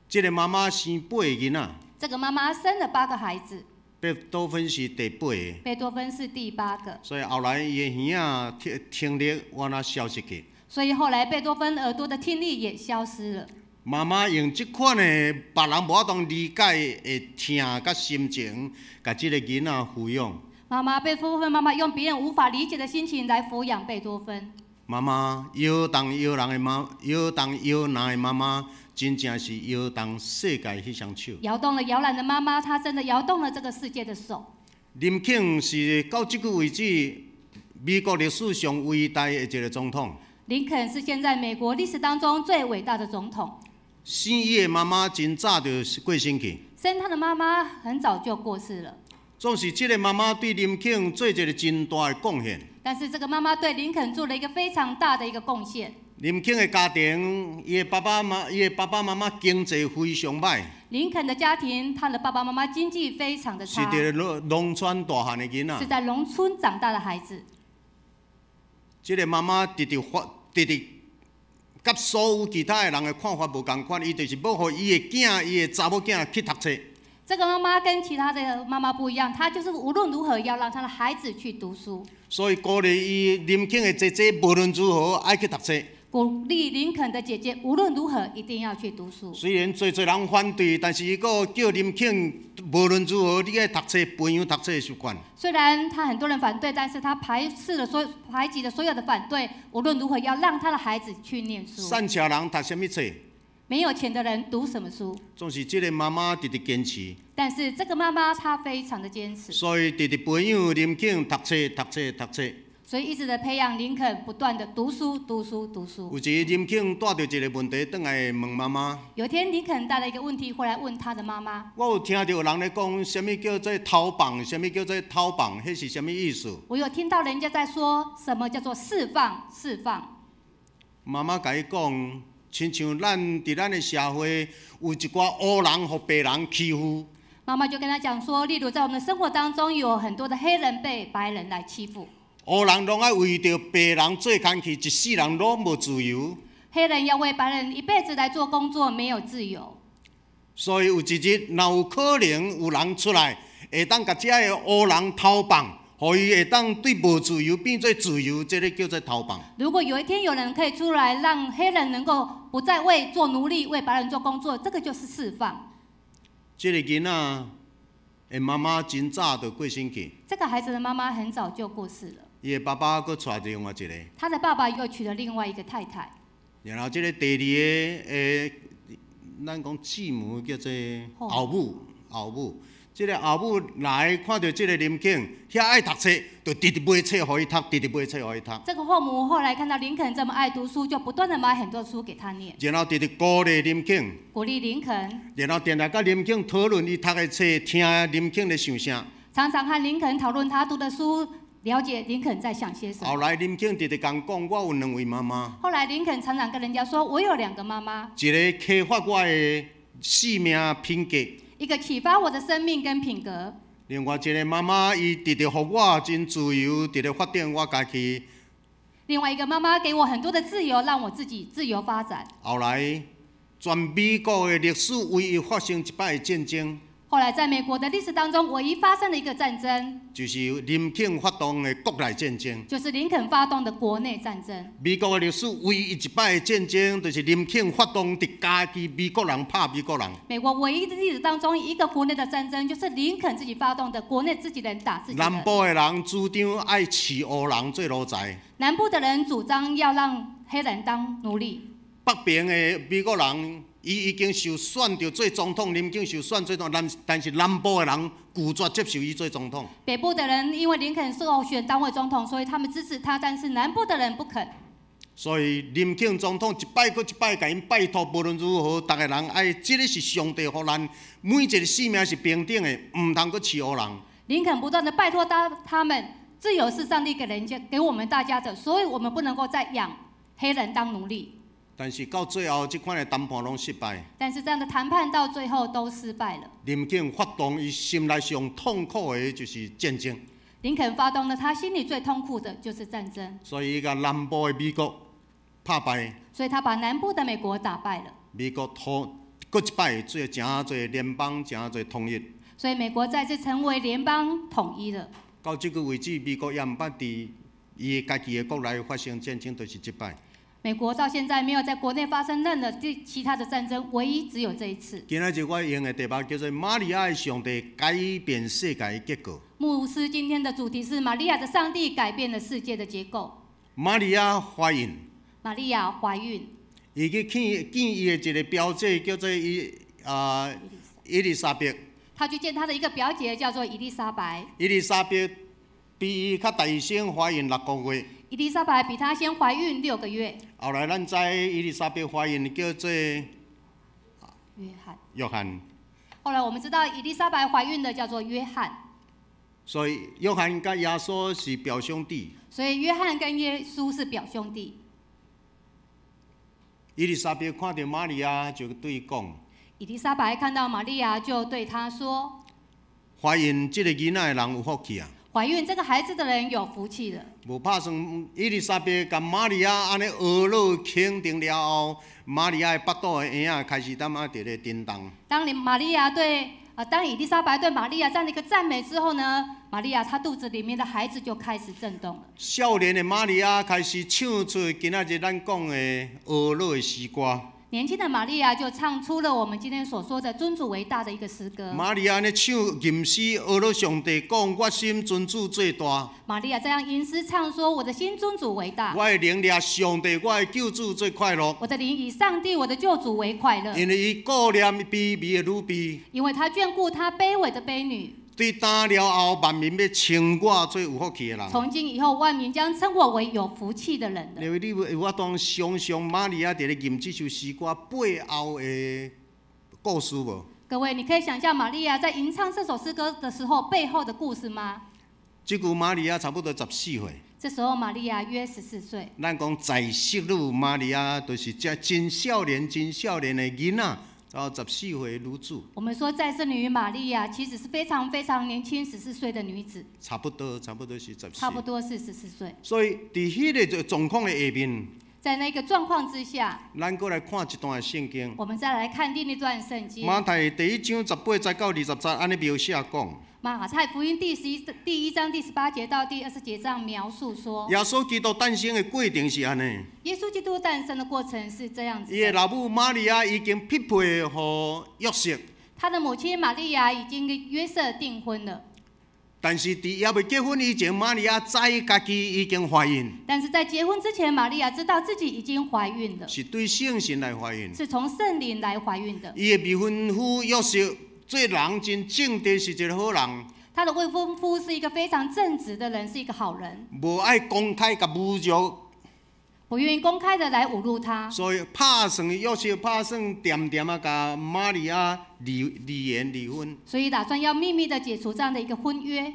這个媽媽生八個囡仔。這個媽媽生了八個孩子。貝多芬是第八個。貝多芬是第八個。所以後來伊的耳仔聽力完全消失去。所以後來貝多芬耳朵的聽力也消失了。媽媽用這款的別人無法度理解的疼佮心情，共這个囡仔撫養。媽媽貝多芬媽媽用別人無法理解的心情來撫養貝多芬。媽媽搖動搖人的媽，搖動搖籃的媽媽，真正是搖動世界彼雙手。搖動了搖籃的媽媽，她真的搖動了這個世界的手。林肯是到這久為止美國歷史上偉大的一個總統。林肯是現在美國歷史當中最偉大的總統。生伊的媽媽真早就過身去。生他的媽媽很早就過世了。總是這個媽媽對林肯做一個真大的貢獻。但是這個媽媽對林肯做了一個非常大的一個貢獻。林肯的家庭，伊的爸爸媽，伊的爸爸媽媽經濟非常䆀。林肯的家庭，他的爸爸媽媽經濟非常的差。是佇農村大漢的囡仔。是在農村長大的孩子。這個媽媽直直發，直直佮所有其他的人的看法無仝款，伊就是欲予伊的囝，伊的查某囝去讀冊。這個媽媽跟其他的媽媽不一樣，她就是無論如何要讓她的孩子去讀書。所以鼓勵伊林肯的姐姐，無論如何愛去讀冊。鼓勵林肯的姐姐，無論如何一定要去讀書。雖然濟濟人反對，但是伊閣叫林肯無論如何你愛讀冊，培養讀冊的習慣。雖然他很多人反對，但是他排擠了所有的反對，無論如何要讓他的孩子去念書。散赤人讀啥物冊？沒有錢的人讀什麼書？總是這個媽媽直直堅持。但是這個媽媽她非常的堅持。所以直直培養林肯讀冊、讀冊、讀冊。所以一直的培養林肯，不斷的讀書、讀書、讀書。有一日林肯帶著一個問題轉來問媽媽。有一天林肯帶了一個問題回來問他的媽媽。我有聽著有人咧講，啥物叫做偷放，啥物叫做偷放，彼是啥物意思？我有聽到人家在說什麼叫做釋放，釋放。媽媽共伊講，親像咱佇咱的社會有一寡烏人予白人欺負。媽媽就跟他講說，例如在我們的生活當中，有很多的黑人被白人來欺負。烏人攏愛為著白人做工課，一世人攏無自由。黑人要為白人一輩子來做工作，沒有自由。所以有一日，若有可能有人出來，會當共這个烏人偷放，予伊會當對無自由變做自由，這个叫做逃放。如果有一天有人可以出來，讓黑人能夠不再為做奴隸、為白人做工作，這個就是釋放。這个囡仔的媽媽真早就過身去。這個孩子的媽媽很早就過世了。伊的爸爸閣娶另外一個。他的爸爸又娶了另外一個太太。然後這个第二个的，咱講繼母叫做後母，後母。這个後母來看著這个林肯遐愛讀冊，就直直買冊予伊讀，直直買冊予伊讀。這個後母後來看到林肯這麼愛讀書，就不斷的買很多書給他念。然後直直鼓勵林肯。鼓勵林肯。然後定定佮林肯討論伊讀的冊，聽林肯咧想啥。常常和林肯討論他讀的書，了解林肯在想些什麼。後來林肯直直共講，我有兩位媽媽。後來林肯常常跟人家說，我有兩個媽媽。一个啟發我的生命品格。一個啟發我的生命跟品格。另外一個媽媽，伊直直予我真自由，直直發展我家己。另外一個媽媽給我很多的自由，讓我自己自由發展。後來，全美國的歷史唯一發生一擺的戰爭。後來，在美國的歷史當中，唯一發生的一個戰爭，就是林肯發動的國內戰爭。就是林肯發動的國內戰爭。美國的歷史唯一一擺的戰爭，就是林肯發動佇家己美國人拍美國人。美國唯一的歷史當中一個國內的戰爭，就是林肯自己發動的國內自己人打自己人。南部的人主張愛飼烏人做奴才。南部的人主張要讓黑人當奴隸。北邊的美國人，伊已經受選著做總統，林肯受選做總統，但是南部的人拒絕接受伊做總統。北部的人因為林肯受選當為總統，所以他們支持他，但是南部的人不肯。所以林肯總統一擺閣一擺，共𪜶拜託，無論如何，逐个人愛，這个是上帝予咱每一个生命是平等的，毋通閣飼烏人。林肯不斷的拜託他們，自由是上帝給人家給我們大家的，所以我們不能夠再養黑人當奴隸。但是到最後，這款的談判攏失敗。但是這樣的談判到最後都失敗了。林肯發動伊心內上痛苦的就是戰爭。林肯發動了他心裡最痛苦的就是戰爭。所以，伊共南部的美國拍敗。所以他把南部的美國打敗了。美國統閣一擺做誠濟聯邦，誠濟統一。所以美國再次成為聯邦統一了。到這個為止，美國也毋捌佇伊家己的國內發生戰爭，就是這擺。美國到現在沒有在國內發生任何其他的戰爭，唯一只有這一次。今仔日我用的題目叫做《瑪利亞的上帝改變世界的結構》。牧師今天的主題是瑪利亞的上帝改變了世界的結構。瑪利亞懷孕。瑪利亞懷孕。伊去見見伊的一个表姐，叫做伊麗莎白。他去見他的一個表姐，叫做伊麗莎白。伊麗莎白比伊較大先懷孕6個月。伊麗莎白比她先懷孕6個月。後來咱知伊麗莎白懷孕叫做約翰。約翰。後來我們知道伊麗莎白懷孕的叫做約翰。所以約翰佮耶穌是表兄弟。所以約翰跟耶穌是表兄弟。伊麗莎白看著瑪利亞，就對伊講。伊麗莎白看到瑪利亞，就對她說：懷孕這个囡仔的人有福氣啊！懷孕這個孩子的人有福氣了。無拍算，伊麗莎白共瑪利亞按呢呵咾肯定了後，瑪利亞的腹肚的嬰仔開始淡仔佇咧震動。當你瑪利亞對啊，當以麗莎白對瑪利亞這樣的一個讚美之後呢，瑪利亞她肚子裡面的孩子就開始震動了。少年的瑪利亞開始唱出今仔日咱講的呵咾的詩歌。年輕的瑪利亞就唱出了我們今天所說的尊主為大的一個詩歌。瑪利亞按呢唱吟詩，呵咾上帝講：我心尊主做大。瑪利亞這樣吟詩唱說：我的心尊主為大。我的靈掠上帝，我的救主做快樂。我的靈以上帝我的救主為快樂。因為伊顧念卑微的女婢。因為他眷顧他卑微的婢女。對今了後，萬民欲稱我做有福氣的人。從今以後，萬民將稱我為有福氣的人。因為你有法度想像瑪利亞佇咧吟這首詩歌背後的故事無？各位，你可以想象瑪利亞在吟唱這首詩歌的時候背後的故事嗎？這久瑪利亞差不多14歲。這時候瑪利亞約14歲。咱講在室女瑪利亞，就是這真少年、真少年的囡仔。然後14歲女子。我們說再生女瑪利亞其實是非常非常年輕，十四歲的女子。差不多，差不多是十四。差不多是14歲。所以，佇彼个狀況的下面，在那個狀況之下，咱閣來看一段聖經。我們再來看另一段聖經。馬太第一章18節到20節，按呢描寫講。馬太福音第11章第18節到第20節這樣描述說，耶穌基督誕生的過程是按呢。耶穌基督誕生的過程是這樣子。伊的老母瑪利亞已經匹配予約瑟。他的母親瑪利亞已經跟約瑟訂婚了。但是佇猶未結婚以前，瑪利亞知家己已經懷孕。但是在結婚之前，瑪利亞知道自己已經懷孕了。是對聖神來懷孕。是從聖靈來懷孕的。伊的未婚夫約瑟做人真正直，是一個好人。他的未婚夫是一個非常正直的人，是一個好人。無愛公開共侮辱。不願意公開的來侮辱他。所以拍算約瑟拍算恬恬仔共瑪利亞離離婚。所以打算要秘密的解除這樣的一個婚約。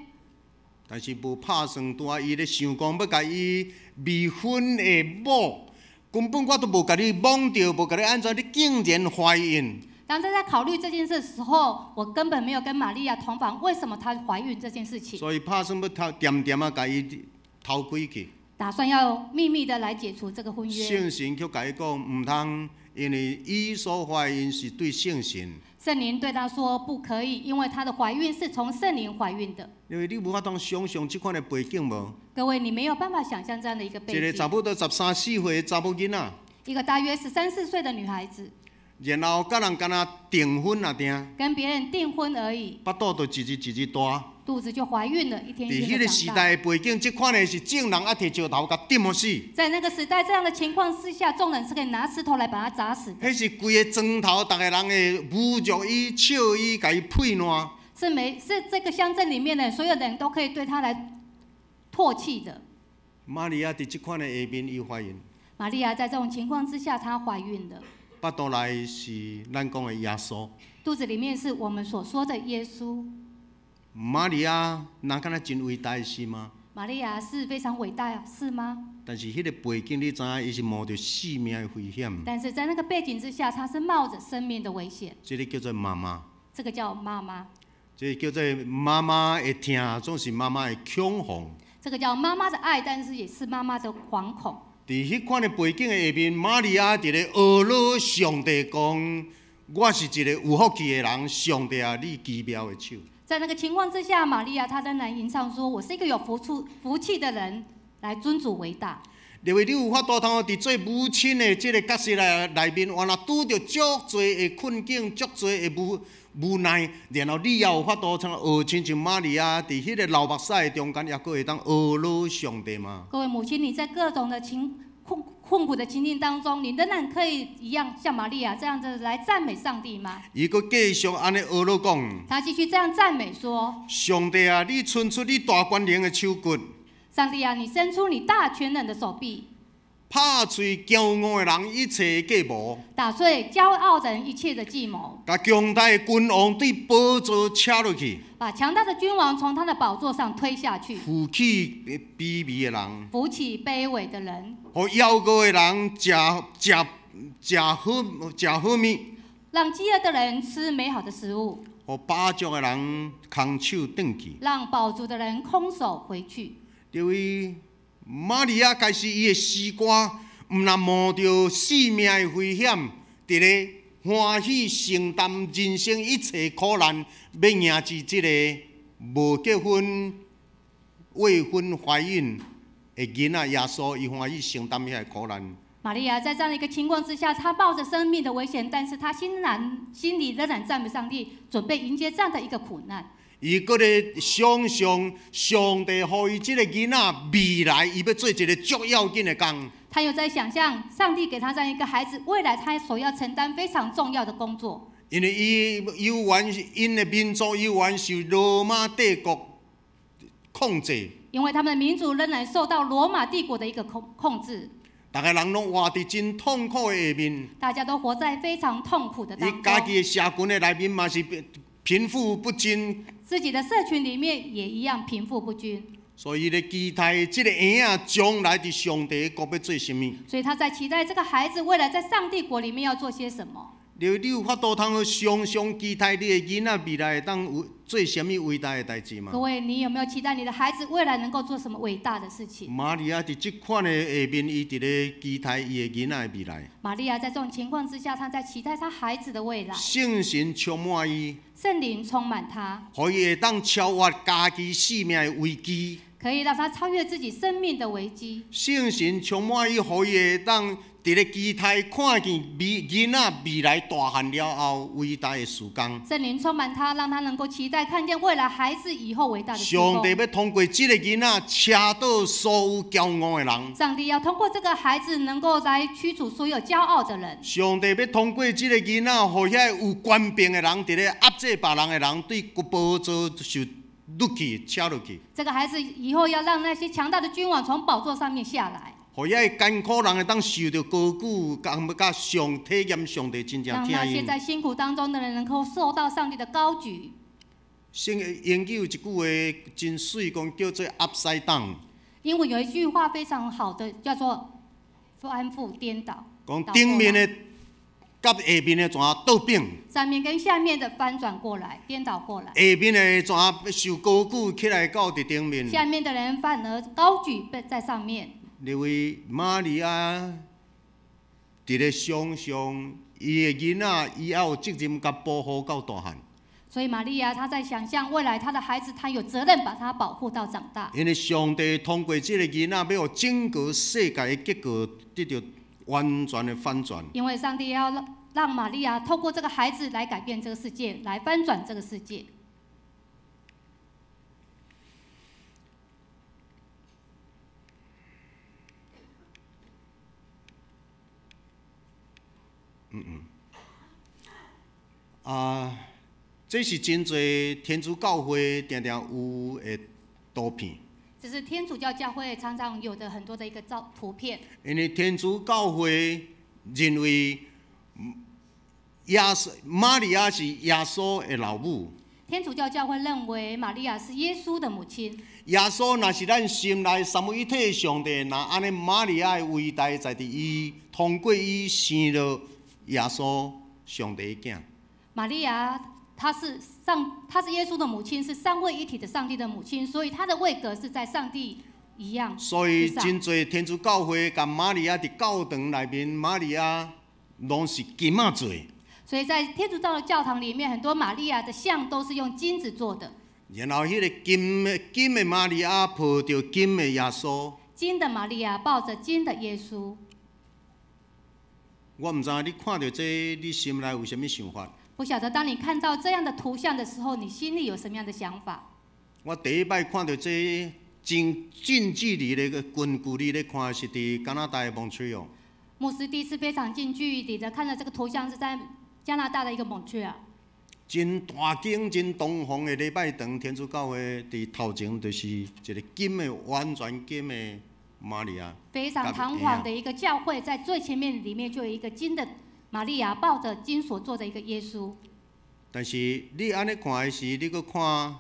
但是無拍算，拄仔伊咧想講欲共伊未婚的某，根本我都無共你摸著，無共你按怎，你竟然懷孕。當他在考慮這件事的時候，我根本沒有跟瑪利亞同房，為什麼她懷孕這件事情？所以拍算欲偷恬恬仔共伊偷開去。打算要秘密的來解除這個婚約。聖神卻共伊講，毋通，因為伊所懷孕是對聖神。聖靈對他說不可以，因為她的懷孕是從聖靈懷孕的。因為你無法度想象這款的背景無？各位，你沒有辦法想象這樣的一個背景。一個差不多十三四歲的查某囡仔。一個大約十三四歲的女孩子。然後佮人干焦訂婚爾爾。跟別人訂婚而已。腹肚就一日一日大。肚子就懷孕了，一天一佇彼個時天長大。代的背景，這款的是眾人愛提石頭共擲予死。在那個時代，這樣的情況之下，眾人是可以拿石頭來把他砸死的。彼是規個莊頭，逐个人會侮辱伊、笑伊、共伊屁爛。是沒是這個鄉鎮裡面的所有人都可以對他來唾棄的。瑪利亞佇這款的下面，伊懷孕。瑪利亞在這種情況之下，她懷孕了。腹肚內是咱講的耶穌。肚子裡面是我們所說的耶穌。瑪利亞若敢若真偉大是嗎？瑪利亞是非常偉大，是嗎？但是彼個背景你知影，伊是冒著性命的危險。但是在那個背景之下，她是冒着生命的危險。這個叫做媽媽。這個叫媽媽。這個叫做媽媽的疼，總是媽媽的恐慌。這個叫媽媽的愛，但是也是媽媽的惶恐。佇彼款的背景的下面，瑪利亞佇咧呵咾上帝講：我是一個有福氣的人，上帝啊，你奇妙的手。在那個情況之下，瑪利亞她仍然吟唱說：我是一個有福氣的人，來尊主為大。因為你有法度通佇做母親的這個角色內面，原來拄著足濟的困境，足濟的無奈，然後你也有法度像學親像瑪利亞佇彼個流目屎的中間，猶閣會當呵咾上帝嗎？各位母親，你在各種的困苦的情境當中，你仍然可以一樣像瑪利亞這樣子來讚美上帝嗎？伊閣繼續按呢呵咾講。他繼續這樣讚美說：上帝啊，你伸出你大權能的手骨。上帝啊，你伸出你大權能的手臂，拍碎驕傲的人一切計謀，打碎驕傲的人一切的計謀，共強大的君王對寶座扯落去，把強大的君王從他的寶座上推下去，扶起卑微的人，扶起卑微的人，予枵餓的人食食食好食好物，讓飢餓的人吃美好的食物，予飽足的人空手轉去，讓飽足的人空手回去。對位瑪利亞開始伊的詩歌，毋但冒著性命的危險，佇咧歡喜承擔人生一切苦難，欲迎接這個無結婚、未婚懷孕的囡仔耶穌，伊歡喜承擔遐個苦難。瑪利亞在這樣的一個情況之下，她冒着生命的危險，但是她心裡仍然讚美上帝，準備迎接這樣的一個苦難。伊閣咧想象上帝予伊這個囡仔未來，伊欲做一個足要緊的工。他又在想象上帝給他這樣一個孩子，未來他所要承擔非常重要的工作。因為伊猶原𪜶的民族猶原受羅馬帝國控制。因為他們的民族仍然受到羅馬帝國的一個控制。逐个人攏活佇真痛苦的下面。大家都活在非常痛苦的當中。伊家己的社群的內面嘛是貧富不均。自己的社群裡面也一樣貧富不均。所以伊咧期待這個嬰仔將來佇上帝國欲做啥物。所以他在期待這個孩子未來在上帝國裡面要做些什麼。你有法度通去想象期待你的囡仔未來會當有做啥物偉大的代誌嗎？各位，你有沒有期待你的孩子未來能夠做什麼偉大的事情？瑪利亞佇這款的下面，伊佇咧期待伊的囡仔的未來。瑪利亞在這種情況之下，她在期待她孩子的未來。聖神充滿伊，聖靈充滿他，予伊會當超越家己性命的危機。可以讓他超越自己生命的危機。聖神充滿伊，予伊會當佇咧期待看見未囡仔未來大漢了後偉大的事工。聖靈充滿他，讓他能夠期待看見未來孩子以後偉大的事工。上帝欲通過這個囡仔，車倒所有驕傲的人。上帝要通過這個孩子，能夠來驅逐所有驕傲的人。上帝欲通過這個囡仔，予遐有權柄的人，佇咧壓制別人的人，對寶座受落去，車落去。這個孩子以後要讓那些強大的君王從寶座上面下來。予遐個艱苦人會當受著高舉，共欲佮上體驗上帝真正疼讓那些𪜶。在辛苦當中的人能夠受到上帝的高舉。聖英語有一句話真媠，講叫做 upside down。英文有一句話非常好的，叫做翻覆顛倒。講頂面的佮下面的怎倒反？上面跟下面的翻轉過來，顛倒過來。下面的怎受高舉起來到佇頂面？下面的人反而高舉在上面。認為瑪利亞佇咧想像伊的囡仔，伊也有責任共保護到大漢。所以瑪利亞她在想象未來她的孩子，她有責任把他保護到長大。因為上帝通過這個囡仔，欲予整個世界的結果得著完全的反轉。因為上帝要讓瑪利亞透過這個孩子來改變這個世界，來翻轉這個世界。啊，這是真濟天主教會定定有的圖片。這是天主教教會常常有的很多的一個照圖片。因為天主教會認為耶穌瑪利亞是耶穌的老母。天主教教會認為瑪利亞是耶穌的母親。耶穌若是咱心內三位一體的上帝，若按呢瑪利亞的偉大在佇伊通過伊生了耶穌上帝的囝。瑪利亞，她是耶穌的母親，是三位一體的上帝的母親，所以她的位格是在上帝一樣。所以真濟天主教會共瑪利亞佇教堂內面，瑪利亞攏是金仔做。所以在天主教的教堂裡面，很多瑪利亞的像都是用金子做的。然後彼個金的瑪利亞抱著金的耶穌。金的瑪利亞抱著金的耶穌。我毋知你看著這，你心內有啥物想法？不曉得當你看到這樣的圖像的時候，你心裡有什麼樣的想法？我第一擺看著這真近距離的近距離咧看，是佇加拿大的蒙特利爾。牧師第一次非常近距離的看到這個圖像，是在加拿大的一個蒙特利爾。真大間、真堂皇的禮拜堂，天主教會佇頭前就是一個金的完全金的瑪利亞。非常堂皇的一個教會，在最前面裡面就有一個金的瑪利亞抱著金所做的一個耶穌。但是你按呢看的時，你閣看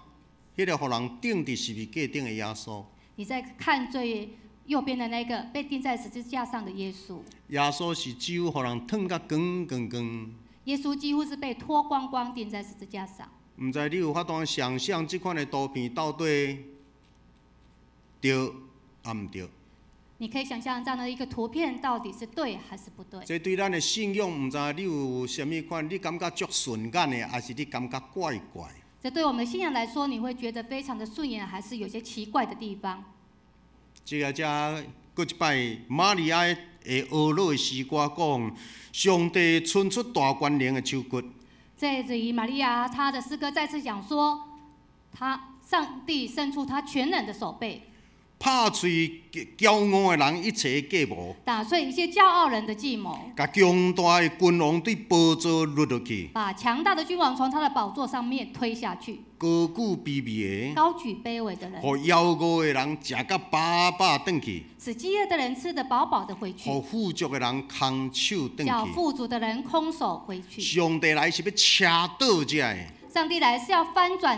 彼個予人釘佇十字架頂的耶穌。你在看最右邊的那個被釘在十字架上的耶穌。耶穌是幾乎予人脫甲光光光。耶穌幾乎是被脫光光釘在十字架上。毋知你有法度想像這款的圖片到底對抑毋對？你可以想象這樣的一個圖片到底是對還是不對？這對咱的信仰，毋知你有啥物款？你感覺足順眼的，還是你感覺怪怪？這對我們的信仰來說，你會覺得非常的順眼，還是有些奇怪的地方？這個遮閣一擺，瑪利亞的婀娜的詩歌講，上帝伸出大權能的手骨。這裡瑪利亞她的詩歌再次講說，她上帝伸出他全能的手臂。拍碎驕傲的人一切計謀，打碎一切驕傲人的計謀，共強大的君王對寶座落落去，把強大的君王從他的寶座上面推下去，高舉卑微的，高舉卑微的人，予枵餓的人食甲飽飽轉去，使飢餓的人吃得飽飽的回去，予富足的人空手轉去，叫富足的人空手回去。上帝來是欲車倒這个，上帝來是要翻轉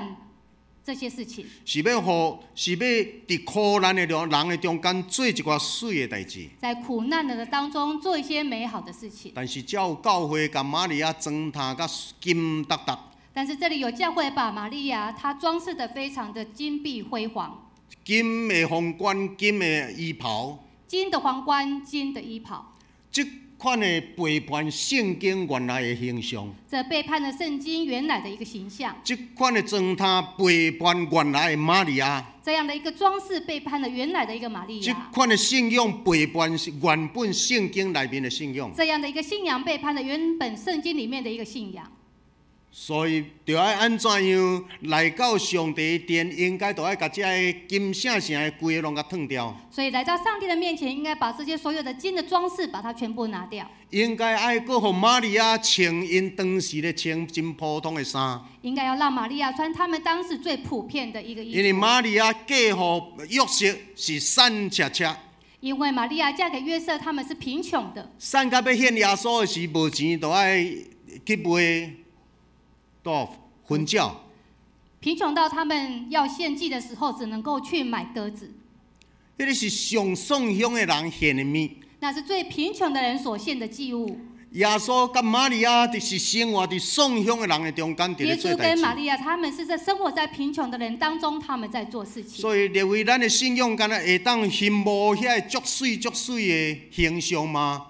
這些事情，是欲予是欲佇苦難的中人的中間做一寡媠的代誌。在苦難的當中做一些美好的事情。但是遮有教會共瑪利亞裝扮甲金達達。但是這裡有教會把瑪利亞，她裝飾得非常的金碧輝煌。金的皇冠，金的衣袍。金的皇冠，金的衣袍。這款的背叛聖經原來的形象。這背叛了聖經原來的一個形象。這款的裝扮背叛原來的瑪利亞。這樣的一個裝飾背叛了原來的一個瑪利亞。這款的信仰背叛原本聖經內面的信仰。這樣的一個信仰背叛了原本聖經裡面的一個信仰。所以，著愛按怎樣來到上帝殿，應該著愛共這个金閃閃的規个攏共褪掉。所以來到上帝的面前，應該把這些所有的金的裝飾，把它全部拿掉。應該愛閣予瑪利亞穿𪜶當時咧穿真普通的衫。應該要讓瑪利亞穿他們當時最普遍的一個衣服。因為瑪利亞嫁予約瑟是散赤赤。因為瑪利亞嫁給約瑟，他們是貧窮的。散到欲獻耶穌的時，無錢，就愛去賣。到粉鳥。貧窮到他們要獻祭的時候，只能夠去買鴿子。彼个是上喪鄉的人獻的物。那是最貧窮的人所獻的祭物。耶穌佮瑪利亞就是生活佇喪鄉的人的中間，佇咧做代誌。耶穌跟瑪利亞，他們是在生活在貧窮的人當中，他們在做事情。所以，認為咱的信仰，敢若會當羨慕遐個足媠足媠的形象嗎？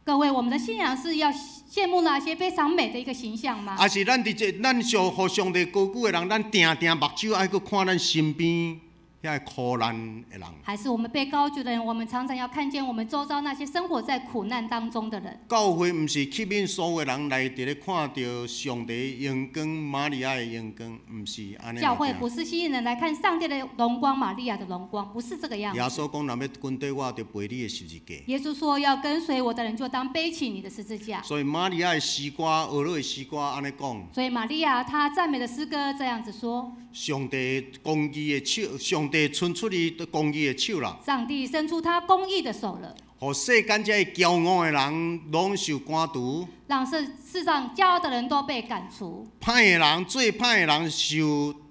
各位，我們的信仰是要羨慕那些非常美的一個形象嗎？還是咱佇這咱受予上帝高舉的人，咱定定目睭愛閣看咱身邊遐個苦難的人？還是我們被高舉的人，我們常常要看見我們周遭那些生活在苦難當中的人。教會毋是吸引所有人來佇咧看著上帝榮光、瑪利亞的榮光，毋是按呢。教會不是吸引人來看上帝的榮光、瑪利亞的榮光，不是這個樣子。耶穌講：若欲跟綴我，就背你的十字架。耶穌說：要跟隨我的人，就當背起你的十字架。所以瑪利亞的詩歌，學樂的詩歌，按呢講。所以瑪利亞她讚美的詩歌這樣子說：上帝公義的手，上帝伸出伊公義的手啦。上帝伸出他公義的手了。予世間這个驕傲的人攏受趕除。讓世上驕傲的人都被趕除。歹的人，做歹的人受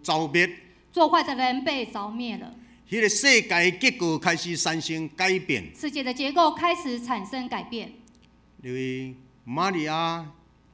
讫滅。做壞的人被讫滅了。彼个世界結構開始產生改變。世界的結構開始產生改變。因為瑪利亞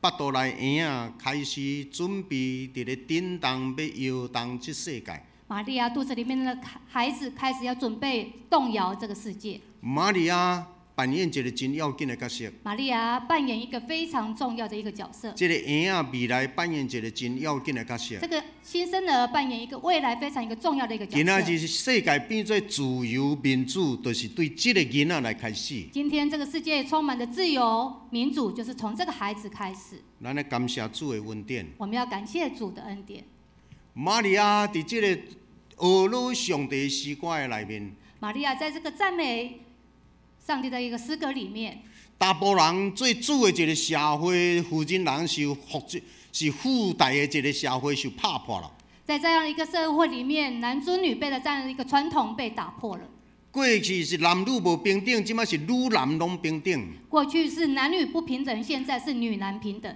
腹肚內嬰仔開始準備佇咧震動，欲搖動這世界。瑪利亞肚子裡面的孩子開始要準備動搖這個世界。瑪利亞扮演一個真要緊的角色。瑪利亞扮演一個非常重要的一個角色。這個嬰仔未來扮演一個真要緊的角色。這個新生兒扮演一個未來非常一個重要的一個角色。今仔日世界變做自由民主，就是對這個囡仔來開始。今天這個世界充滿了自由民主，就是從這個孩子開始。咱來感謝主的恩典。我們要感謝主的恩典。瑪利亞佇這個學樂上帝詩歌的內面，瑪利亞在這個讚美上帝的一個詩歌裡面，查埔人做主的一個社會負責人受複是父代的一個社會受拍破了。在這樣一個社會裡面，男尊女卑的這樣一個傳統被打破了。過去是男女無平等，這擺是女男攏平等。過去是男女不平等，現在是女男平等。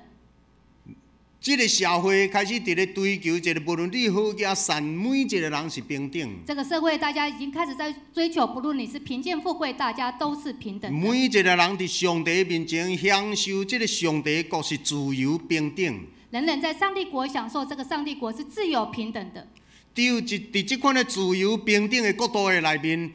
這個社會開始佇咧追求一個，無論你好抑善，每一個人是平等。這個社會大家已經開始在追求，不論你是貧賤富貴，大家都是平等。每一個人佇上帝面前享受這個上帝國是自由平等。人人在上帝國享受這個上帝國是自由平等的。只有佇這款的自由平等的國度的內面，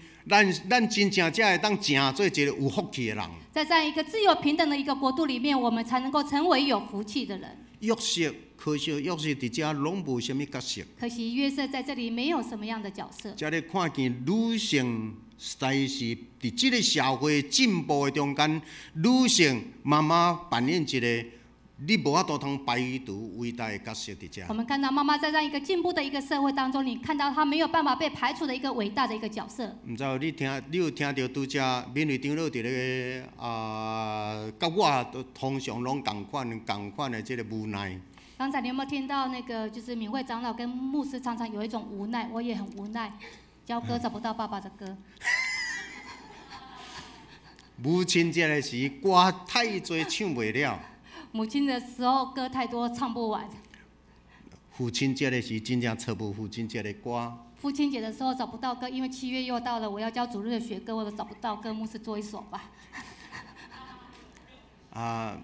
咱真正才會當成做一個有福氣的人。在這樣一個自由平等的一個國度裡面，我們才能夠成為有福氣的人。約瑟，可惜約瑟佇遮攏無啥物角色。可惜約瑟在這裡沒有什麼樣的角色。遮咧看見女性實在是佇這個社會進步的中間，女性媽媽扮演一個你無法度通排除偉大的角色佇遮。我們看到媽媽在這樣一個進步的一個社會當中，你看到她沒有辦法被排除的一個偉大的一個角色。毋知你聽，你有聽著拄才敏慧長老佇咧啊，佮我通常攏仝款仝款的這個無奈。剛才你有沒有聽到那個，就是敏慧長老跟牧師常常有一種無奈，我也很無奈，教歌找不到爸爸的歌。母親節的時，歌太濟唱袂了。母親的時候歌太多，唱不完。父親節的時，真正揣無父親節的歌。父親節的時候找不到歌，因為7月又到了，我要教主日學歌，我都找不到歌，牧師做一首吧。啊，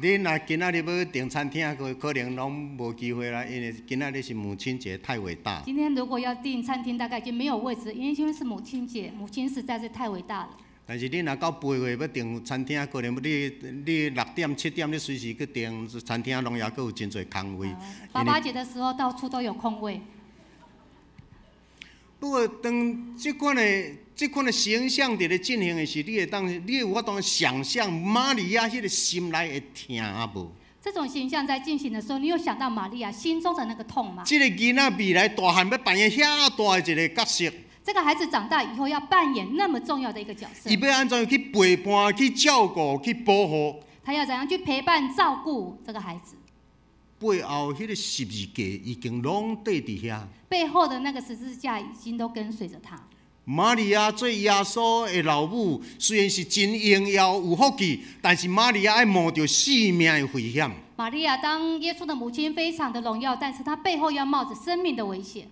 你若今仔日欲訂餐廳，可能攏無機會啦，因為今仔日是母親節，太偉大。今天如果要訂餐廳，大概已經沒有位置，因為今天是母親節，母親實在是太偉大了。但是你若到8月欲訂餐廳，可能你6點7點，你隨時去訂餐廳，攏猶閣有真濟空位。爸爸節的時候，到處都有空位。不過，當這款的形象佇咧進行的時，你會有法度想象瑪利亞彼个心內的疼啊無？這種形象在進行的時候，你有想到瑪利亞心中的那個痛嗎？這個囡仔未來大漢欲扮演遐大的一個角色。這個孩子長大以後要扮演那麼重要的一個角色。伊欲按怎去陪伴、去照顧、去保護？他要怎樣去陪伴、照顧這個孩子？背後彼個十字架已經攏綴佇遐。背後的那個十字架已經都跟隨着他。瑪利亞做耶穌的老母，雖然是真榮耀有福氣，但是瑪利亞愛冒著性命的危險。瑪利亞當耶穌的母親非常的榮耀，但是她背後要冒着生命的危險。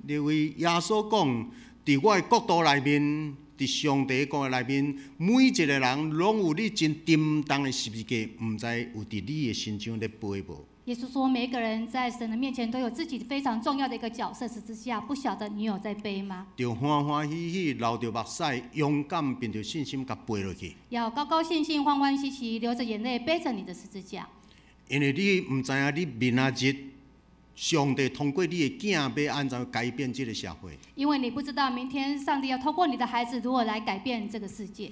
因為耶穌講，佇我的國度內面，佇上帝國內面，每一個人攏有你真沉重的十字架，毋知有佇你的身上咧背無？耶穌說，每個人在神的面前都有自己非常重要的一個角色，十字架，不曉得你有在背嗎？著歡歡喜喜流著目屎，勇敢憑著信心共背落去。要高高興興、歡歡喜喜，流着眼淚背着你的十字架。因為你毋知影你明仔日，上帝通過你的囝欲按怎改變這個社會。因為你不知道明天上帝要透過你的孩子如何來改變這個世界。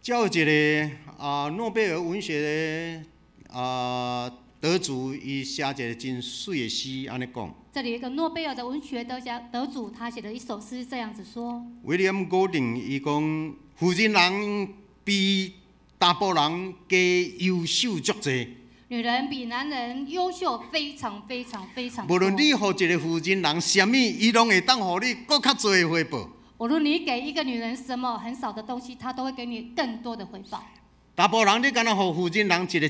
這有一個啊，諾貝爾文學的啊得主，伊寫一個真媠的詩，按呢講。這裡有一個諾貝爾的文學得獎得主，他寫了一首詩，這樣子說。 William Golding 伊講，婦人人比查埔人加優秀足濟。女人比男人優秀非常非常非常多。無論你予一個婦人人啥物，伊攏會當予你閣較濟的回報。無論你給一個女人什麼很少的東西，她都會給你更多的回報。查埔人，你敢若予婦人人一個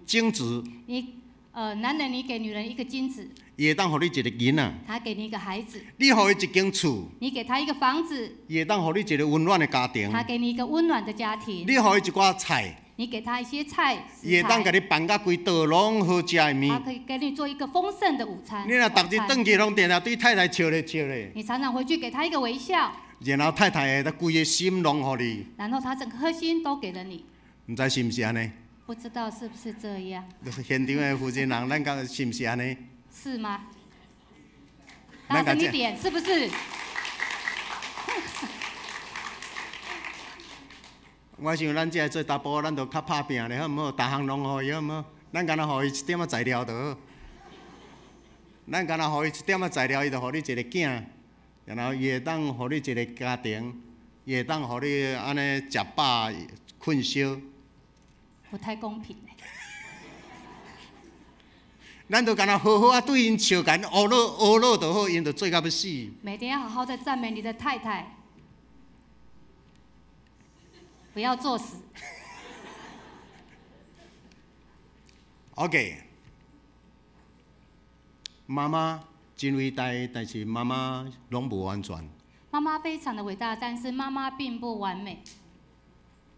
精子，你，男人你給女人一個精子，伊會當予你一個囡仔。他給你一個孩子。你予伊一間厝，你給他一個房子，伊會當予你一個溫暖的家庭。他給你一個溫暖的家庭。你予伊一寡菜，你給他一些菜，伊會當共你辦甲規桌攏好食的物。他可以給你做一個豐盛的午餐。你若逐日轉去攏定定對太太笑咧笑咧。你常常回去給他一個微笑。然後太太會規个心攏予你。然後他整顆心都給了你。毋知是毋是按呢？不知道是不是這樣。現場的婦人人，咱講是毋是按呢？是嗎？大聲一點，是不是？我想咱這做查埔，咱就較拍拚咧，好毋好？逐項攏予伊，好毋好？咱干焦予伊一點仔材料就好。咱干焦予伊一點仔材料，伊就予你一個囝，然後伊會當予你一個家庭，伊會當予你按呢食飽、睏燒。不太公平。咱就干焦好好啊，對𪜶笑，共𪜶呵咾呵咾就好，𪜶就做甲欲死。每天要好好的讚美你的太太，不要作死。 OK，媽媽真偉大，但是媽媽攏無完全。媽媽非常的偉大，但是媽媽並不完美。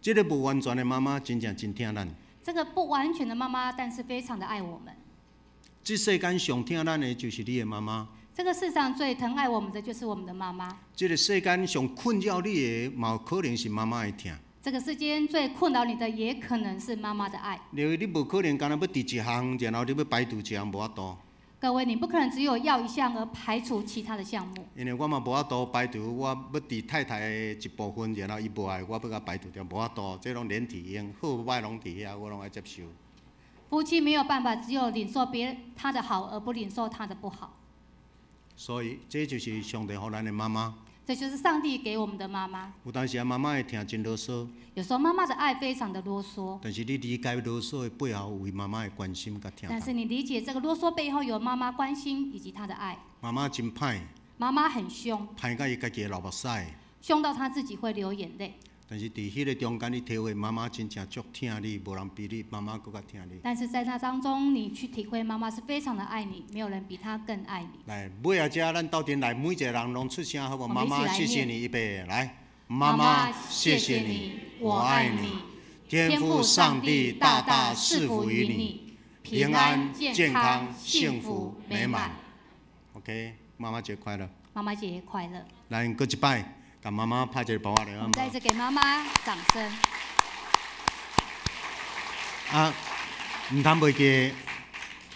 這個無完全的媽媽，真正真疼咱。這個不完全的媽媽，但是非常的愛我們。這世間上疼咱的，就是你的媽媽。這個世上最疼愛我們的，就是我們的媽媽。這個世間上困擾你的，嘛有可能是媽媽的疼。這個世間最困擾你的，也可能是媽媽的愛。因為你無可能，干焦欲挃一項，然後你欲排除一項，無法度。各位，你不可能只有要一項而排除其他的項目。因為我嘛無法度排除，我欲挃太太的一部分，然後伊無愛，我欲共排除掉，無法度，這攏連體嬰，好歹攏佇遐，我攏愛接受。夫妻沒有辦法只有領受別他的好，而不領受他的不好。所以，這就是上帝予咱的媽媽。這就是上帝給我們的媽媽。有當時啊，媽媽會疼真囉嗦。有時候媽媽的愛非常的囉嗦。但是你理解囉嗦的背後，有媽媽的關心佮疼。但是你理解這個囉嗦背後有媽媽關心以及她的愛。媽媽真歹。媽媽很兇。歹甲伊家己會流目屎。兇到她自己會流眼淚。但是佇彼个中間，你體會媽媽真正足疼你，無人比你媽媽閣較疼你。但是在那當中，你去體會媽媽是非常的愛你，沒有人比她更愛你。來，尾仔遮咱鬥陣來，每一個人攏出聲好無？我們媽媽，一起來謝謝你，預備來。媽媽媽，謝謝謝你你，，我我愛你愛你。。天父上帝大大賜福於你，平安、健康、幸福、美滿。OK，媽媽節快樂！媽媽節快樂！來，閣一擺，共媽媽拍一個拍仔我們再次給媽媽掌聲。啊，毋通袂記，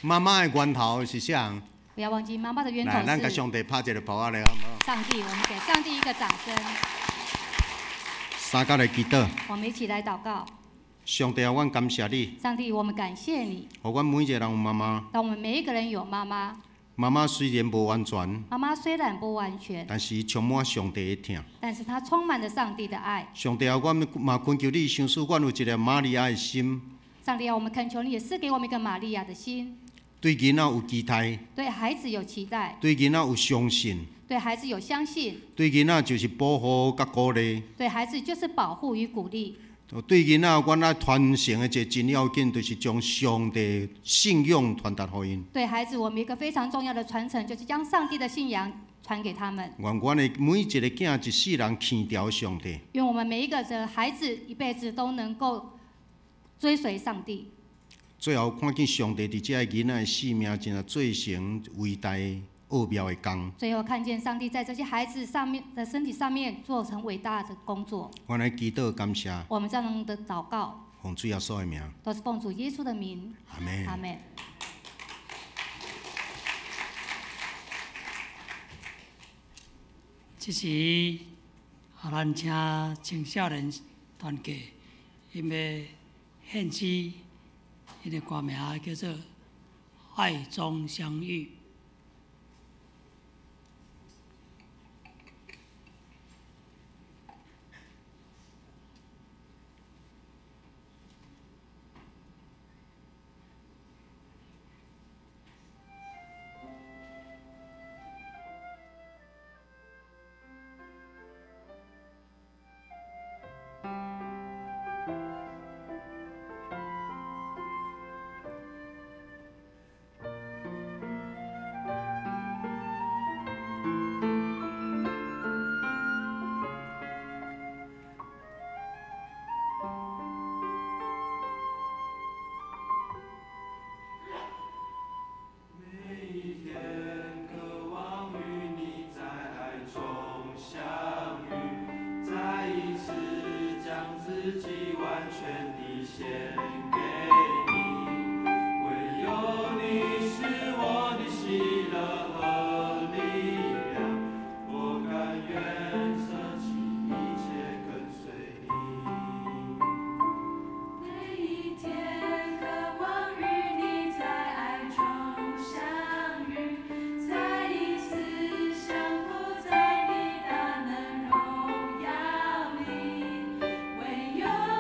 媽媽的源頭是啥人？不要忘記媽媽的源來，咱頭是共上帝拍一個拍仔咧，好無？上帝。我們給上帝一個掌聲。三甲來祈禱，我們一起來禱告。上帝啊，阮感謝你，上帝，我們感謝你，予阮每一個人有媽媽。讓我們每一個人有媽媽。媽媽雖然無完全，媽媽雖然不完全，但是伊充滿上帝的疼。但是她充滿了上帝的愛。上帝啊，阮嘛懇求你，賞賜阮有一個瑪利亞的心，上帝啊，我們懇求你也賜給我們一個瑪利亞的心，對囡仔有期待，對孩子有期待，對囡仔有相信，對孩子有相信，對囡仔就是保護佮鼓勵。對孩子就是保護與鼓勵。對囡仔，阮愛傳承的一個真要緊，就是將上帝信仰傳達予𪜶。對孩子，我們一個非常重要的傳承，就是將上帝的信仰傳給他們。願阮的每一個囝一世人牽牢上帝。願我們每一個的孩子一輩子都能夠追隨上帝。最後看見上帝佇這个囡仔的生命，真正做成偉大奧妙的工。最後看見上帝在這些孩子上面的身體上面做成偉大的工作。阮來祈禱感謝，我們這樣的禱告，奉主耶穌的名，都是奉主耶穌的名。阿們。阿們。這時，啊，咱請青少年團契，𪜶欲獻詩，𪜶的歌名叫做《愛中相遇》。唯有。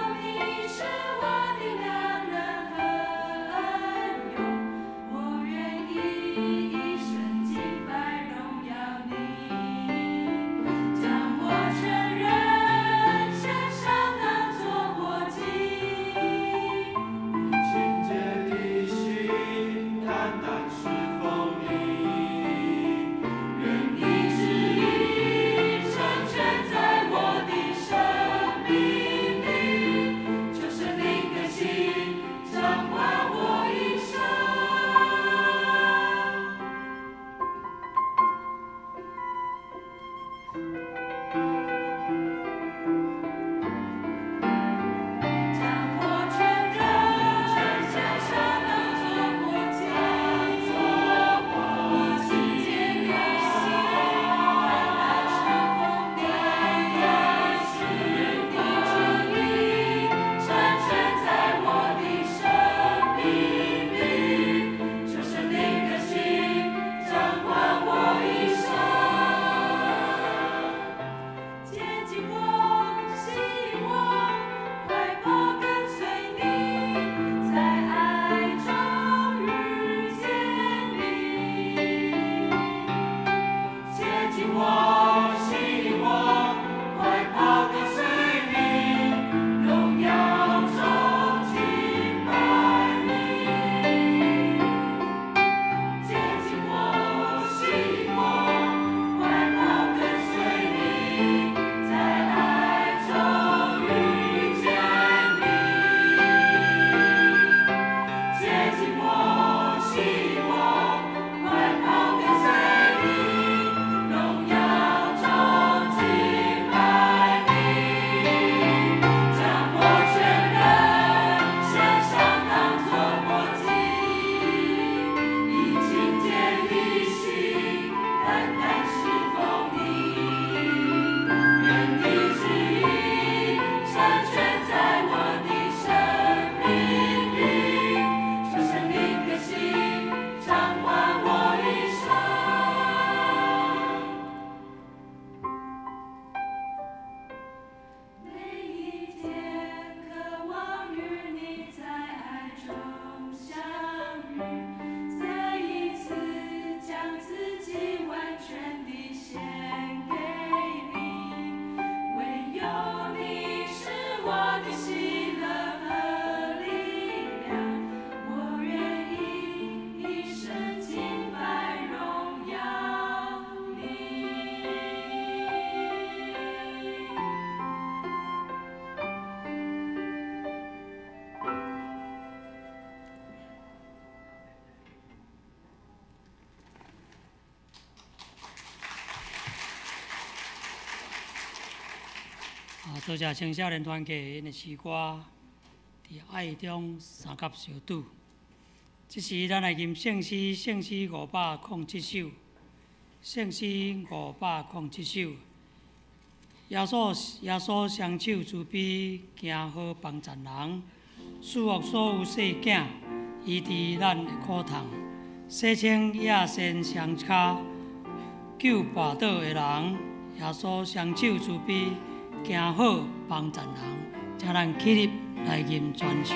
多谢青少年团契𪜶的诗歌，伫爱中三甲相拄。这时，咱来吟圣诗，圣诗507首，圣诗507首。耶稣双手慈悲，行好帮赞人，赐福所有细囝，医治咱的苦痛，洗清野神双跤，救跋倒的人。耶稣双手慈悲，行好帮赞人，请咱起立来吟全首。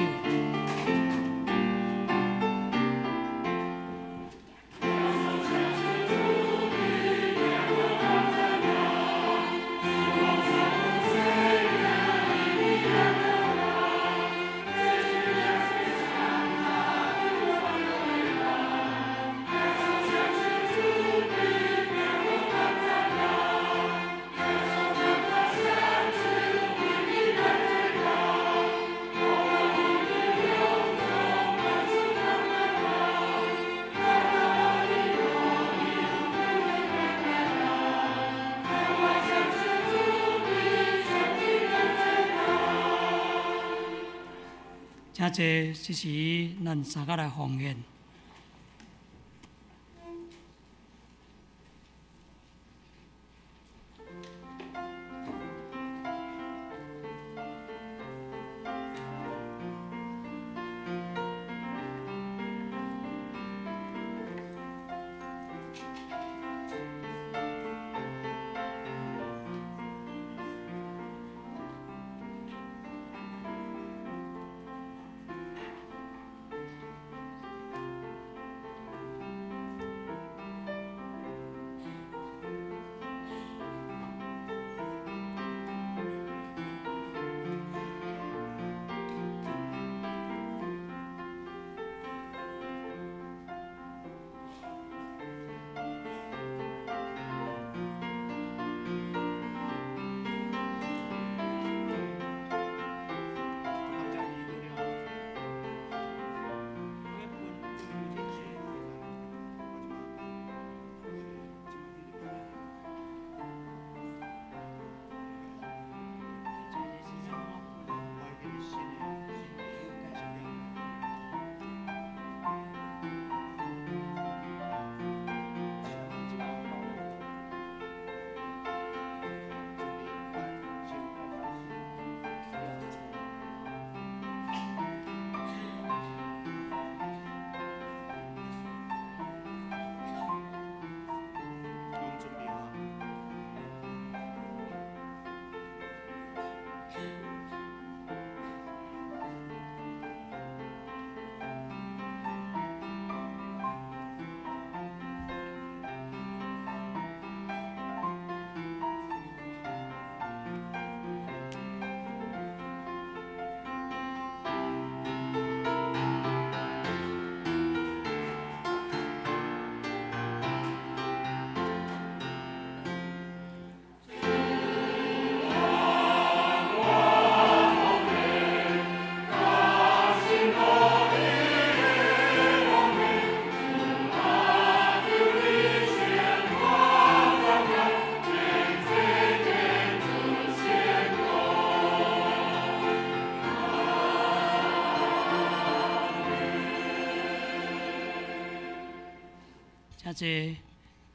请坐，这时咱三个来奉献。请坐，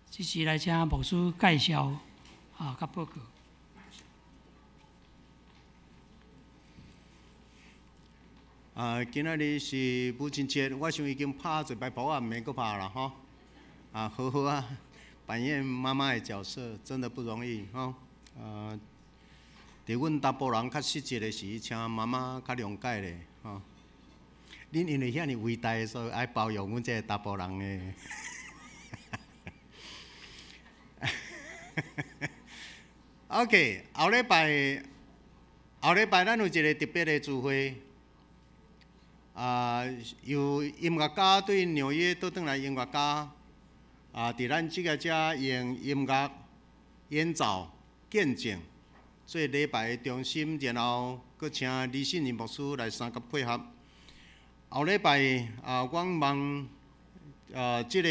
这时来请牧师介绍佮报告。今仔日是母亲节，我想已经拍一摆噗仔，毋免阁拍啦吼。好好啊，扮演妈妈的角色真的不容易吼。伫阮查埔人较实际的时，请妈妈较谅解咧吼。恁因为遐尔伟大，所以爱包容阮这个查埔人的。OK，后礼拜咱有一个特别的聚会，由音乐家对纽约倒转来音乐家，伫咱这个遮用音乐演奏见证，做礼拜的中心，然后阁请李信仁牧师来相佮配合。后礼拜，阮望这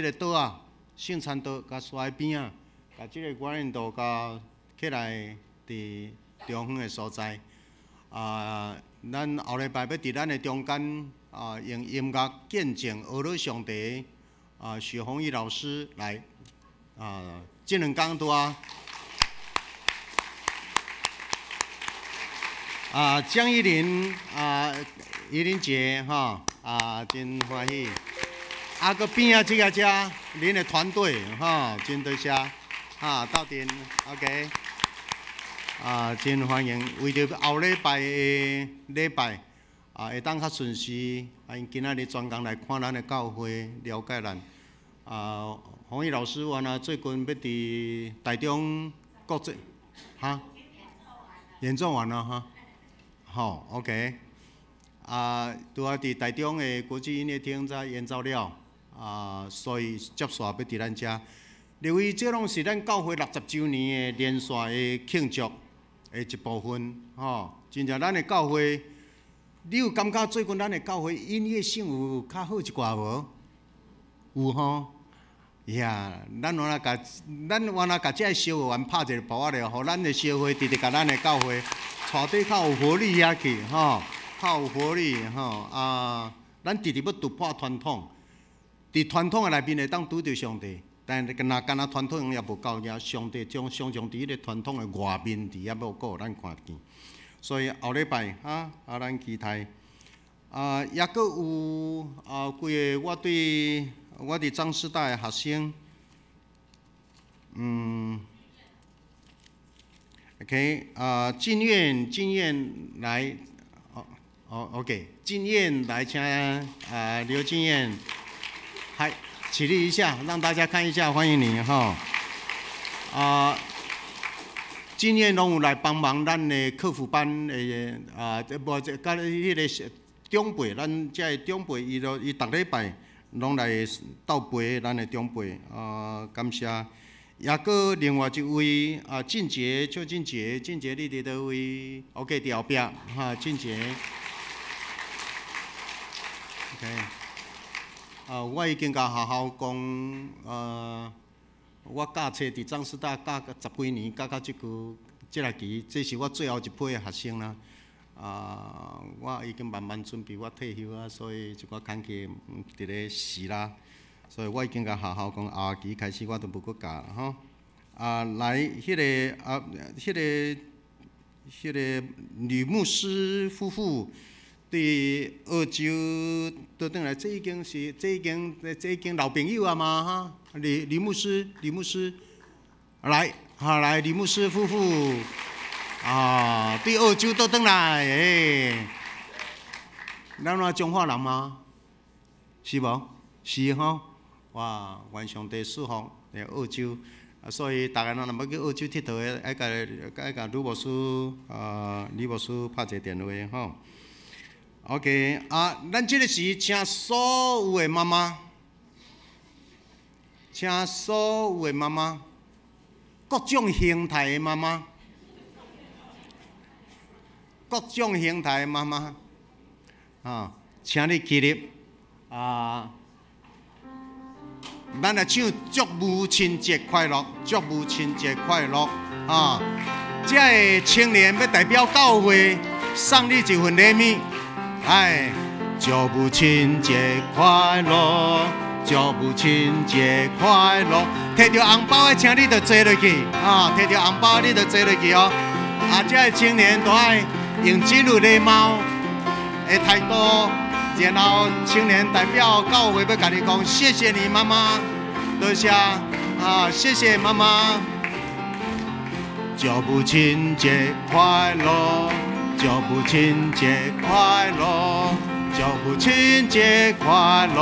个岛仔，圣餐岛佮沙海边仔，共这个观音岛佮起来佇中遠的所在。啊，咱後禮拜欲佇咱的中間啊，用音樂見證呵咾上帝啊，許宏毅老師來啊，這兩工拄啊。啊，江依林啊，依林姐哈啊，真歡喜。啊，閣邊仔這个遮，恁的團隊哈，真多謝哈，鬥陣，OK。啊，真歡迎，為著後禮拜的禮拜啊，會當較順時，啊，𪜶今仔日專工來看咱的教會，了解咱。啊，宏毅老師原來最近欲佇台中國際，哈？演奏完了哈？好，OK。啊，拄仔佇台中的國際音樂廳才演奏了，啊，所以接續欲佇咱遮。因為這攏是咱教會60週年的連續的慶祝的一部分，吼。真正咱的教會，你有感覺最近咱的教會音樂性有較好一寡無？有吼。呀，咱原來共咱原來共這个小會員拍一个包仔咧，予咱的小會直直共咱的教會帶得較有活力遐去，吼，較有活力，吼啊！咱直直欲突破傳統，佇傳統的內面會當拄著上帝，但是若干焦傳統也無夠，也上帝將常常佇彼個傳統的外面佇遐欲閣予咱看見。所以後禮拜哈，啊，咱期待啊，抑閣有啊幾个我對。我佇彰師大的學生，嗯，OK，啊，金燕，金燕來，哦，哦，OK，金燕來，請啊劉金燕，嗨，起立一下，讓大家看一下，歡迎你哈。啊，金燕攏有來幫忙咱的課輔班的啊，無這佮彼个長輩，咱遮的長輩，伊都伊逐禮拜。攏來鬥陪咱的長輩啊，感謝。抑閣另外一位啊，俊傑，邱俊傑，俊傑你佇佗位？OK，佇後壁哈，俊傑。OK。啊，我已經共學校講，我教冊佇彰師大教十幾年，教到這久，這學期，這是我最後一批的學生啦。啊，我已經慢慢準備我退休啊，所以一寡工課佇咧試啦，所以我已經共學校講，後學期開始我都無閣教啦吼。啊，來，彼个啊，彼个彼个呂牧師夫婦對澳洲倒轉來，這已經是這已經這已經老朋友啊嘛哈。呂呂牧師，呂牧師，來，好來，呂牧師夫婦。啊，對澳洲倒轉來，欸，咱若彰化人嗎？是無？是吼。哇，願上帝賜福佇澳洲，啊，所以逐个人若欲去澳洲𨑨迌的，愛共愛共呂牧師啊，呂牧師拍一个電話吼。OK，啊，咱這個時請所有的媽媽，請所有的媽媽，各種形態的媽媽。各種形態的媽媽，啊，請你起立，啊，咱來唱祝母親節快樂，祝母親節快樂，啊，這个青年欲代表教會送你一份禮物，哎，祝母親節快樂，祝母親節快樂，提著紅包的，請你著坐落去，啊，提著紅包你著坐落去哦。啊，這个青年都愛用真有禮貌的態度，然後青年代表教會欲共你講，謝謝你媽媽，多謝啊，謝謝媽媽。祝母親節快樂，祝母親節快樂，祝母親節快樂，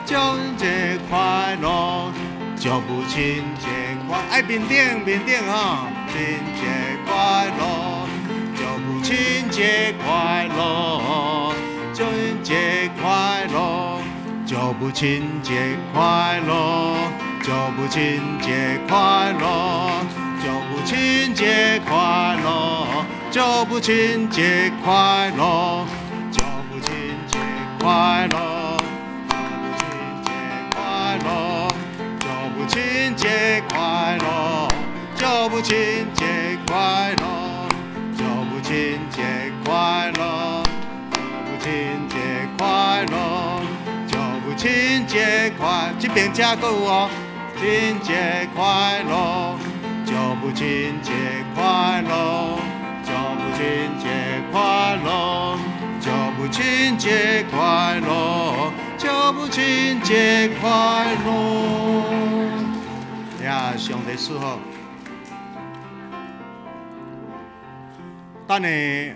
祝母親節快樂，祝母親節快，愛面頂面頂吼。母親節快樂，祝母親節快樂，祝母親節快樂，祝母親節快樂，祝母親節快樂，祝母親節快樂，祝母親節快樂，祝母親節快樂，祝母親節快樂，祝母母親節快樂，祝母親節快樂，祝母親節快樂，祝母親節快。這邊遮閣有哦，親節快樂，祝母親節快樂，祝母親節快樂，祝母親節快樂，祝母親節快樂。呀，上帝賜福。等下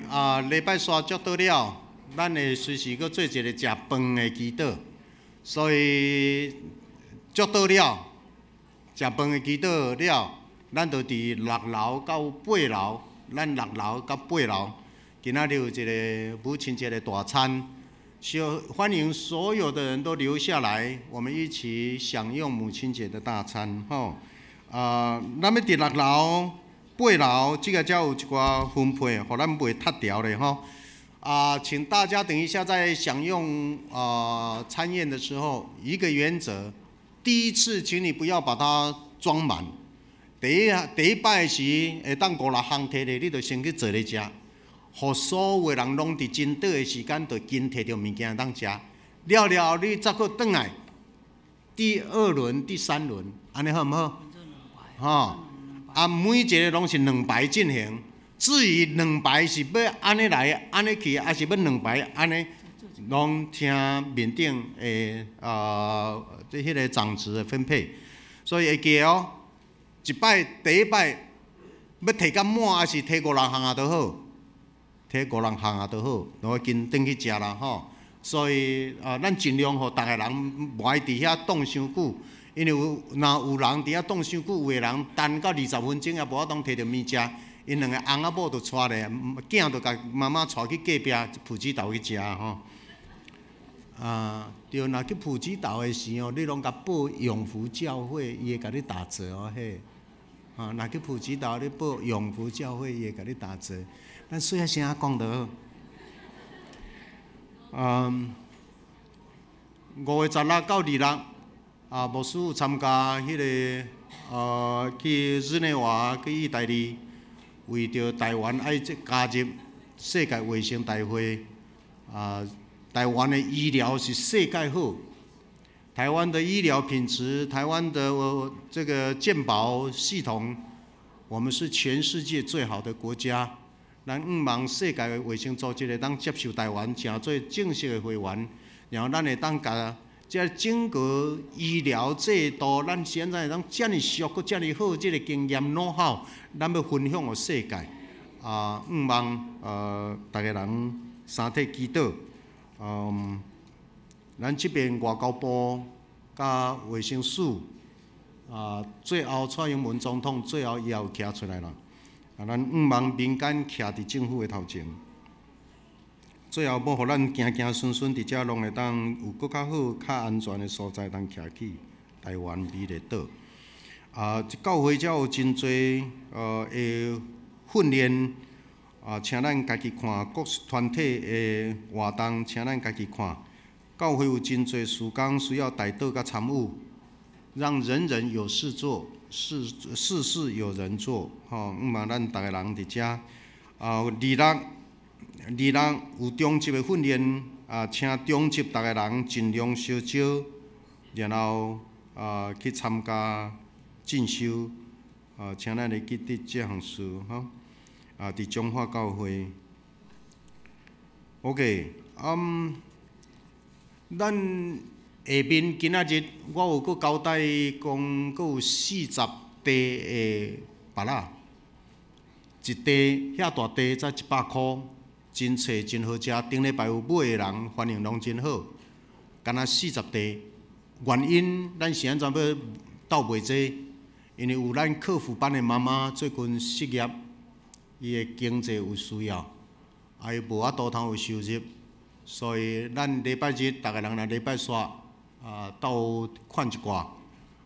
啊，禮拜煞祝禱了，咱會隨時閣做一個食飯的祈禱。所以祝禱了，食飯的祈禱了，咱就佇六樓到八樓，咱六樓到八樓，今仔日有一個母親節的大餐，小歡迎所有的人都留下來，我們一起享用母親節的大餐，吼。啊，咱欲佇六樓、八樓，這个才有一寡分配，予咱袂脫掉咧，吼。啊，請大家等一下在享用餐宴的時候，一個原則，第一次請你不要把它裝滿。第一擺時會當五六項提咧，你就先去坐咧食，予所有的人攏佇真短的時間就緊提著物件當食。了了，你再閣轉來，第二輪、第三輪，按呢好毋好？吼，啊，每一个攏是兩排進行。至於兩排是欲按呢來、按呢去，抑是欲兩排按呢，攏聽面頂的這彼个長執的分配。所以會記得哦，一擺第一擺欲提較滿，抑是提五六項啊都好，提五六項啊都好，攏緊轉去食啦吼。所以啊，咱盡量予逐个人無愛佇遐擋傷久，因為有若有人佇遐擋傷久，有的人等到20分鐘也無法度提著物食。𪜶兩个翁仔某就帶咧，囝就共媽媽帶去隔壁埔基島去食吼。啊，對，若去埔基島的時候，你攏共報永福教會，伊會共你打折哦嘿。啊，若去埔基島，你報永福教會，伊會共你打折。咱細仔聲講就好。嗯，5月16到26，啊，牧師有參加彼个去日內瓦去意大利。為著台灣愛加入世界衛生大會，啊，台灣的醫療是世界好，台灣的醫療品質，台灣的這個健保系統，我們是全世界最好的國家。咱向望世界衛生組織會當接受台灣成做正式的會員，然後咱會當共這整個醫療制度，咱現在會當遮爾熟，閣遮爾好，這個經驗 know how，咱欲分享予世界。啊，向望逐个人三體祈禱。嗯，咱這邊外交部佮衛生署啊，最後蔡英文總統最後伊也有徛出來啦。啊，咱向望民間徛佇政府的頭前。最後，欲予咱子子孫孫佇遮攏會當有閣較好、較安全的所在，通徛起台灣美麗島。啊，教會遮有真濟的訓練，啊，請咱家己看各團體的活動，請咱家己看。教會有真濟事工需要代禱佮參與，讓人人有事做，事事事有人做。吼，向望咱逐个人佇遮。啊，26有中職的訓練，啊，請中職逐个人盡量相招，然後啊去參加進修，啊，請咱會記得這項事，吼。啊，佇彰化教會。OK，嗯，咱下面今仔日我有閣交代講，閣有40袋的菝仔，一袋遐大袋才100箍。真脆真好食，頂禮拜有買的人反應攏真好，敢若40袋。原因咱是按怎欲鬥賣這個？因為有咱課輔班的媽媽最近失業，伊的經濟有需要，啊伊無法度通有收入，所以咱禮拜日逐个人來禮拜煞啊鬥款一寡，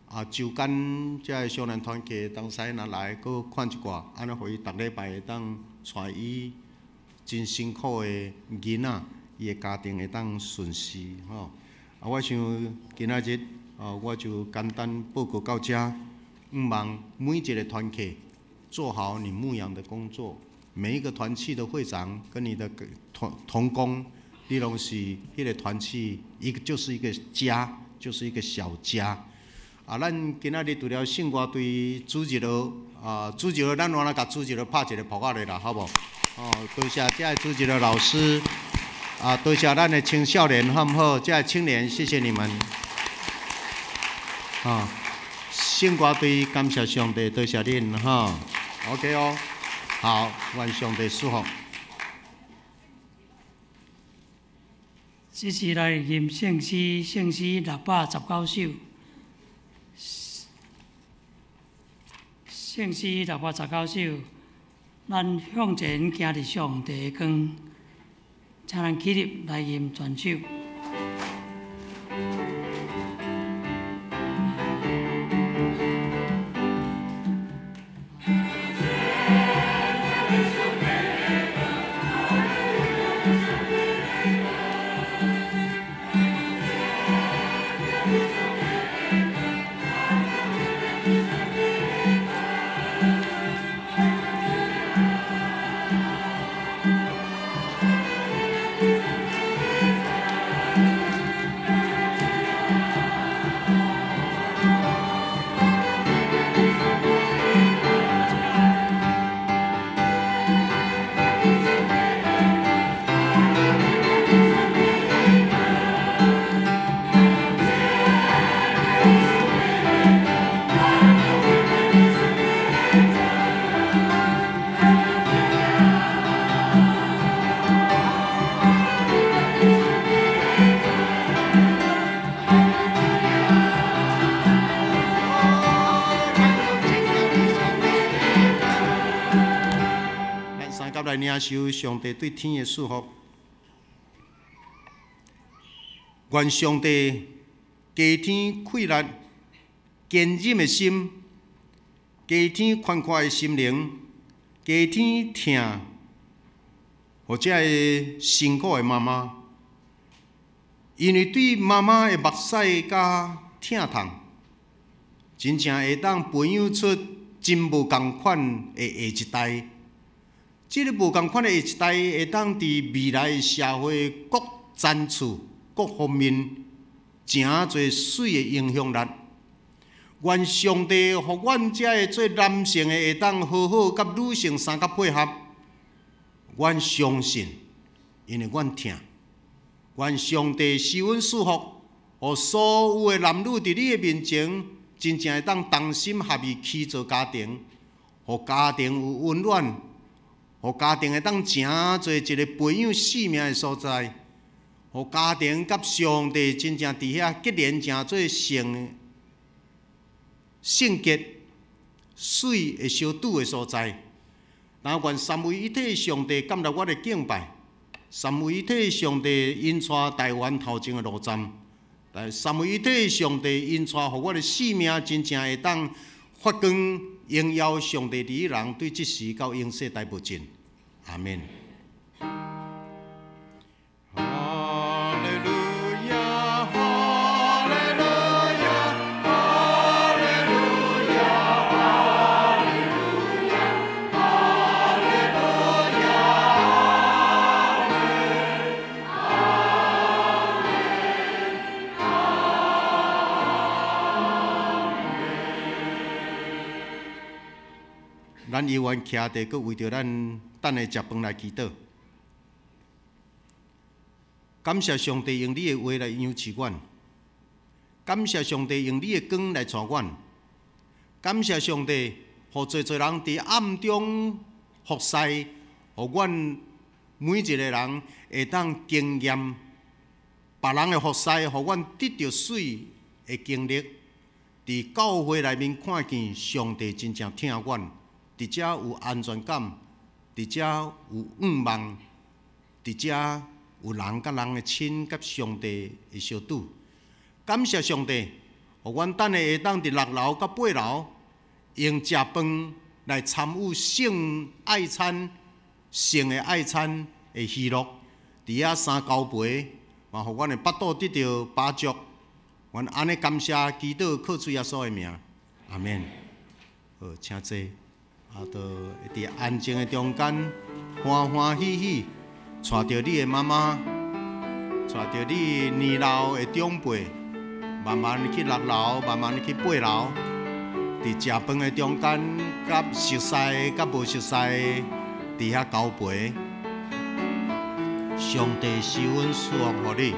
啊周間遮个少年團契當使若來閣款一寡，按呢予伊逐禮拜會當帶伊真辛苦的囡仔，伊的家庭會當順遂吼。啊，我想今仔日啊，我就簡單報告到遮，向望每一个團契做好你牧養的工作。每一個團契的會長跟你的同同工，你攏是彼個團契，一個就是一個家，就是一個小家。啊，咱今仔日除了聖歌隊主日學，啊，主日學咱原來共主日學拍一個噗仔咧啦，好無？哦，多謝這个主日學老師，啊，多謝咱的青少年，好毋好？這个青年，謝謝你們。啊，聖歌隊感謝上帝，多謝恁哈。OK 哦，好，願上帝祝福。這次來吟聖詩，聖詩619首，聖詩619首，咱向前行佇上帝的光，請咱起立來吟全首。來領受上帝對天的祝福，願上帝加添氣力、堅忍的心，加添寬闊的心靈，加添疼，予這个辛苦的媽媽，因為對媽媽的目屎佮疼痛，真正會當培養出真無仝款的下一代。這个無仝款的下一代，會當佇未來的社會各層次、各方面，誠濟媠的影響力。願上帝予阮這个做男性的，會當好好佮女性相佮配合。阮相信，因為阮疼。願上帝賜阮祝福，予所有的男女佇你的面前，真正會當同心合意起造家庭，予家庭有溫暖。予家庭會當誠濟一个培養生命的所在，予家庭佮上帝真正佇遐結連誠做聖聖潔、媠的相拄的所在。若願三位一體上帝感納我的敬拜，三位一體上帝引帶台灣頭前的路站，但三位一體上帝引帶予我的生命真正會當發光，榮耀上帝佇人對這時到永世代無盡。阿們。哈利路亞，哈利路亞，哈利路亞，哈利路亞，哈利路亞，阿們，阿們。咱猶原徛佇，閣為著咱等下食飯來祈禱。感謝上帝用你的話來養飼阮，感謝上帝用你的光來帶阮，感謝上帝，予濟濟人佇暗中服侍，予阮每一個人會當經驗別人的服侍，予阮得著媠的經歷。佇教會內面看見上帝真正疼阮，佇遮有安全感，佇遮有盼望，佇遮有人佮人的親，佮上帝的相拄。感謝上帝，予阮等下會當佇6樓佮8樓用食飯來參與聖愛餐、聖的愛餐的喜樂。佇遐三交杯，嘛予阮的腹肚得著飽足。阮按呢感謝祈禱，靠主耶穌的名，阿們。好，請坐。就會佇安靜的中間，歡歡喜喜，帶著你的媽媽，帶著你年老的長輩，慢慢去六樓，慢慢去八樓，佇食飯的中間，佮熟似佮無熟似佇遐交陪。上帝施恩賜福予你。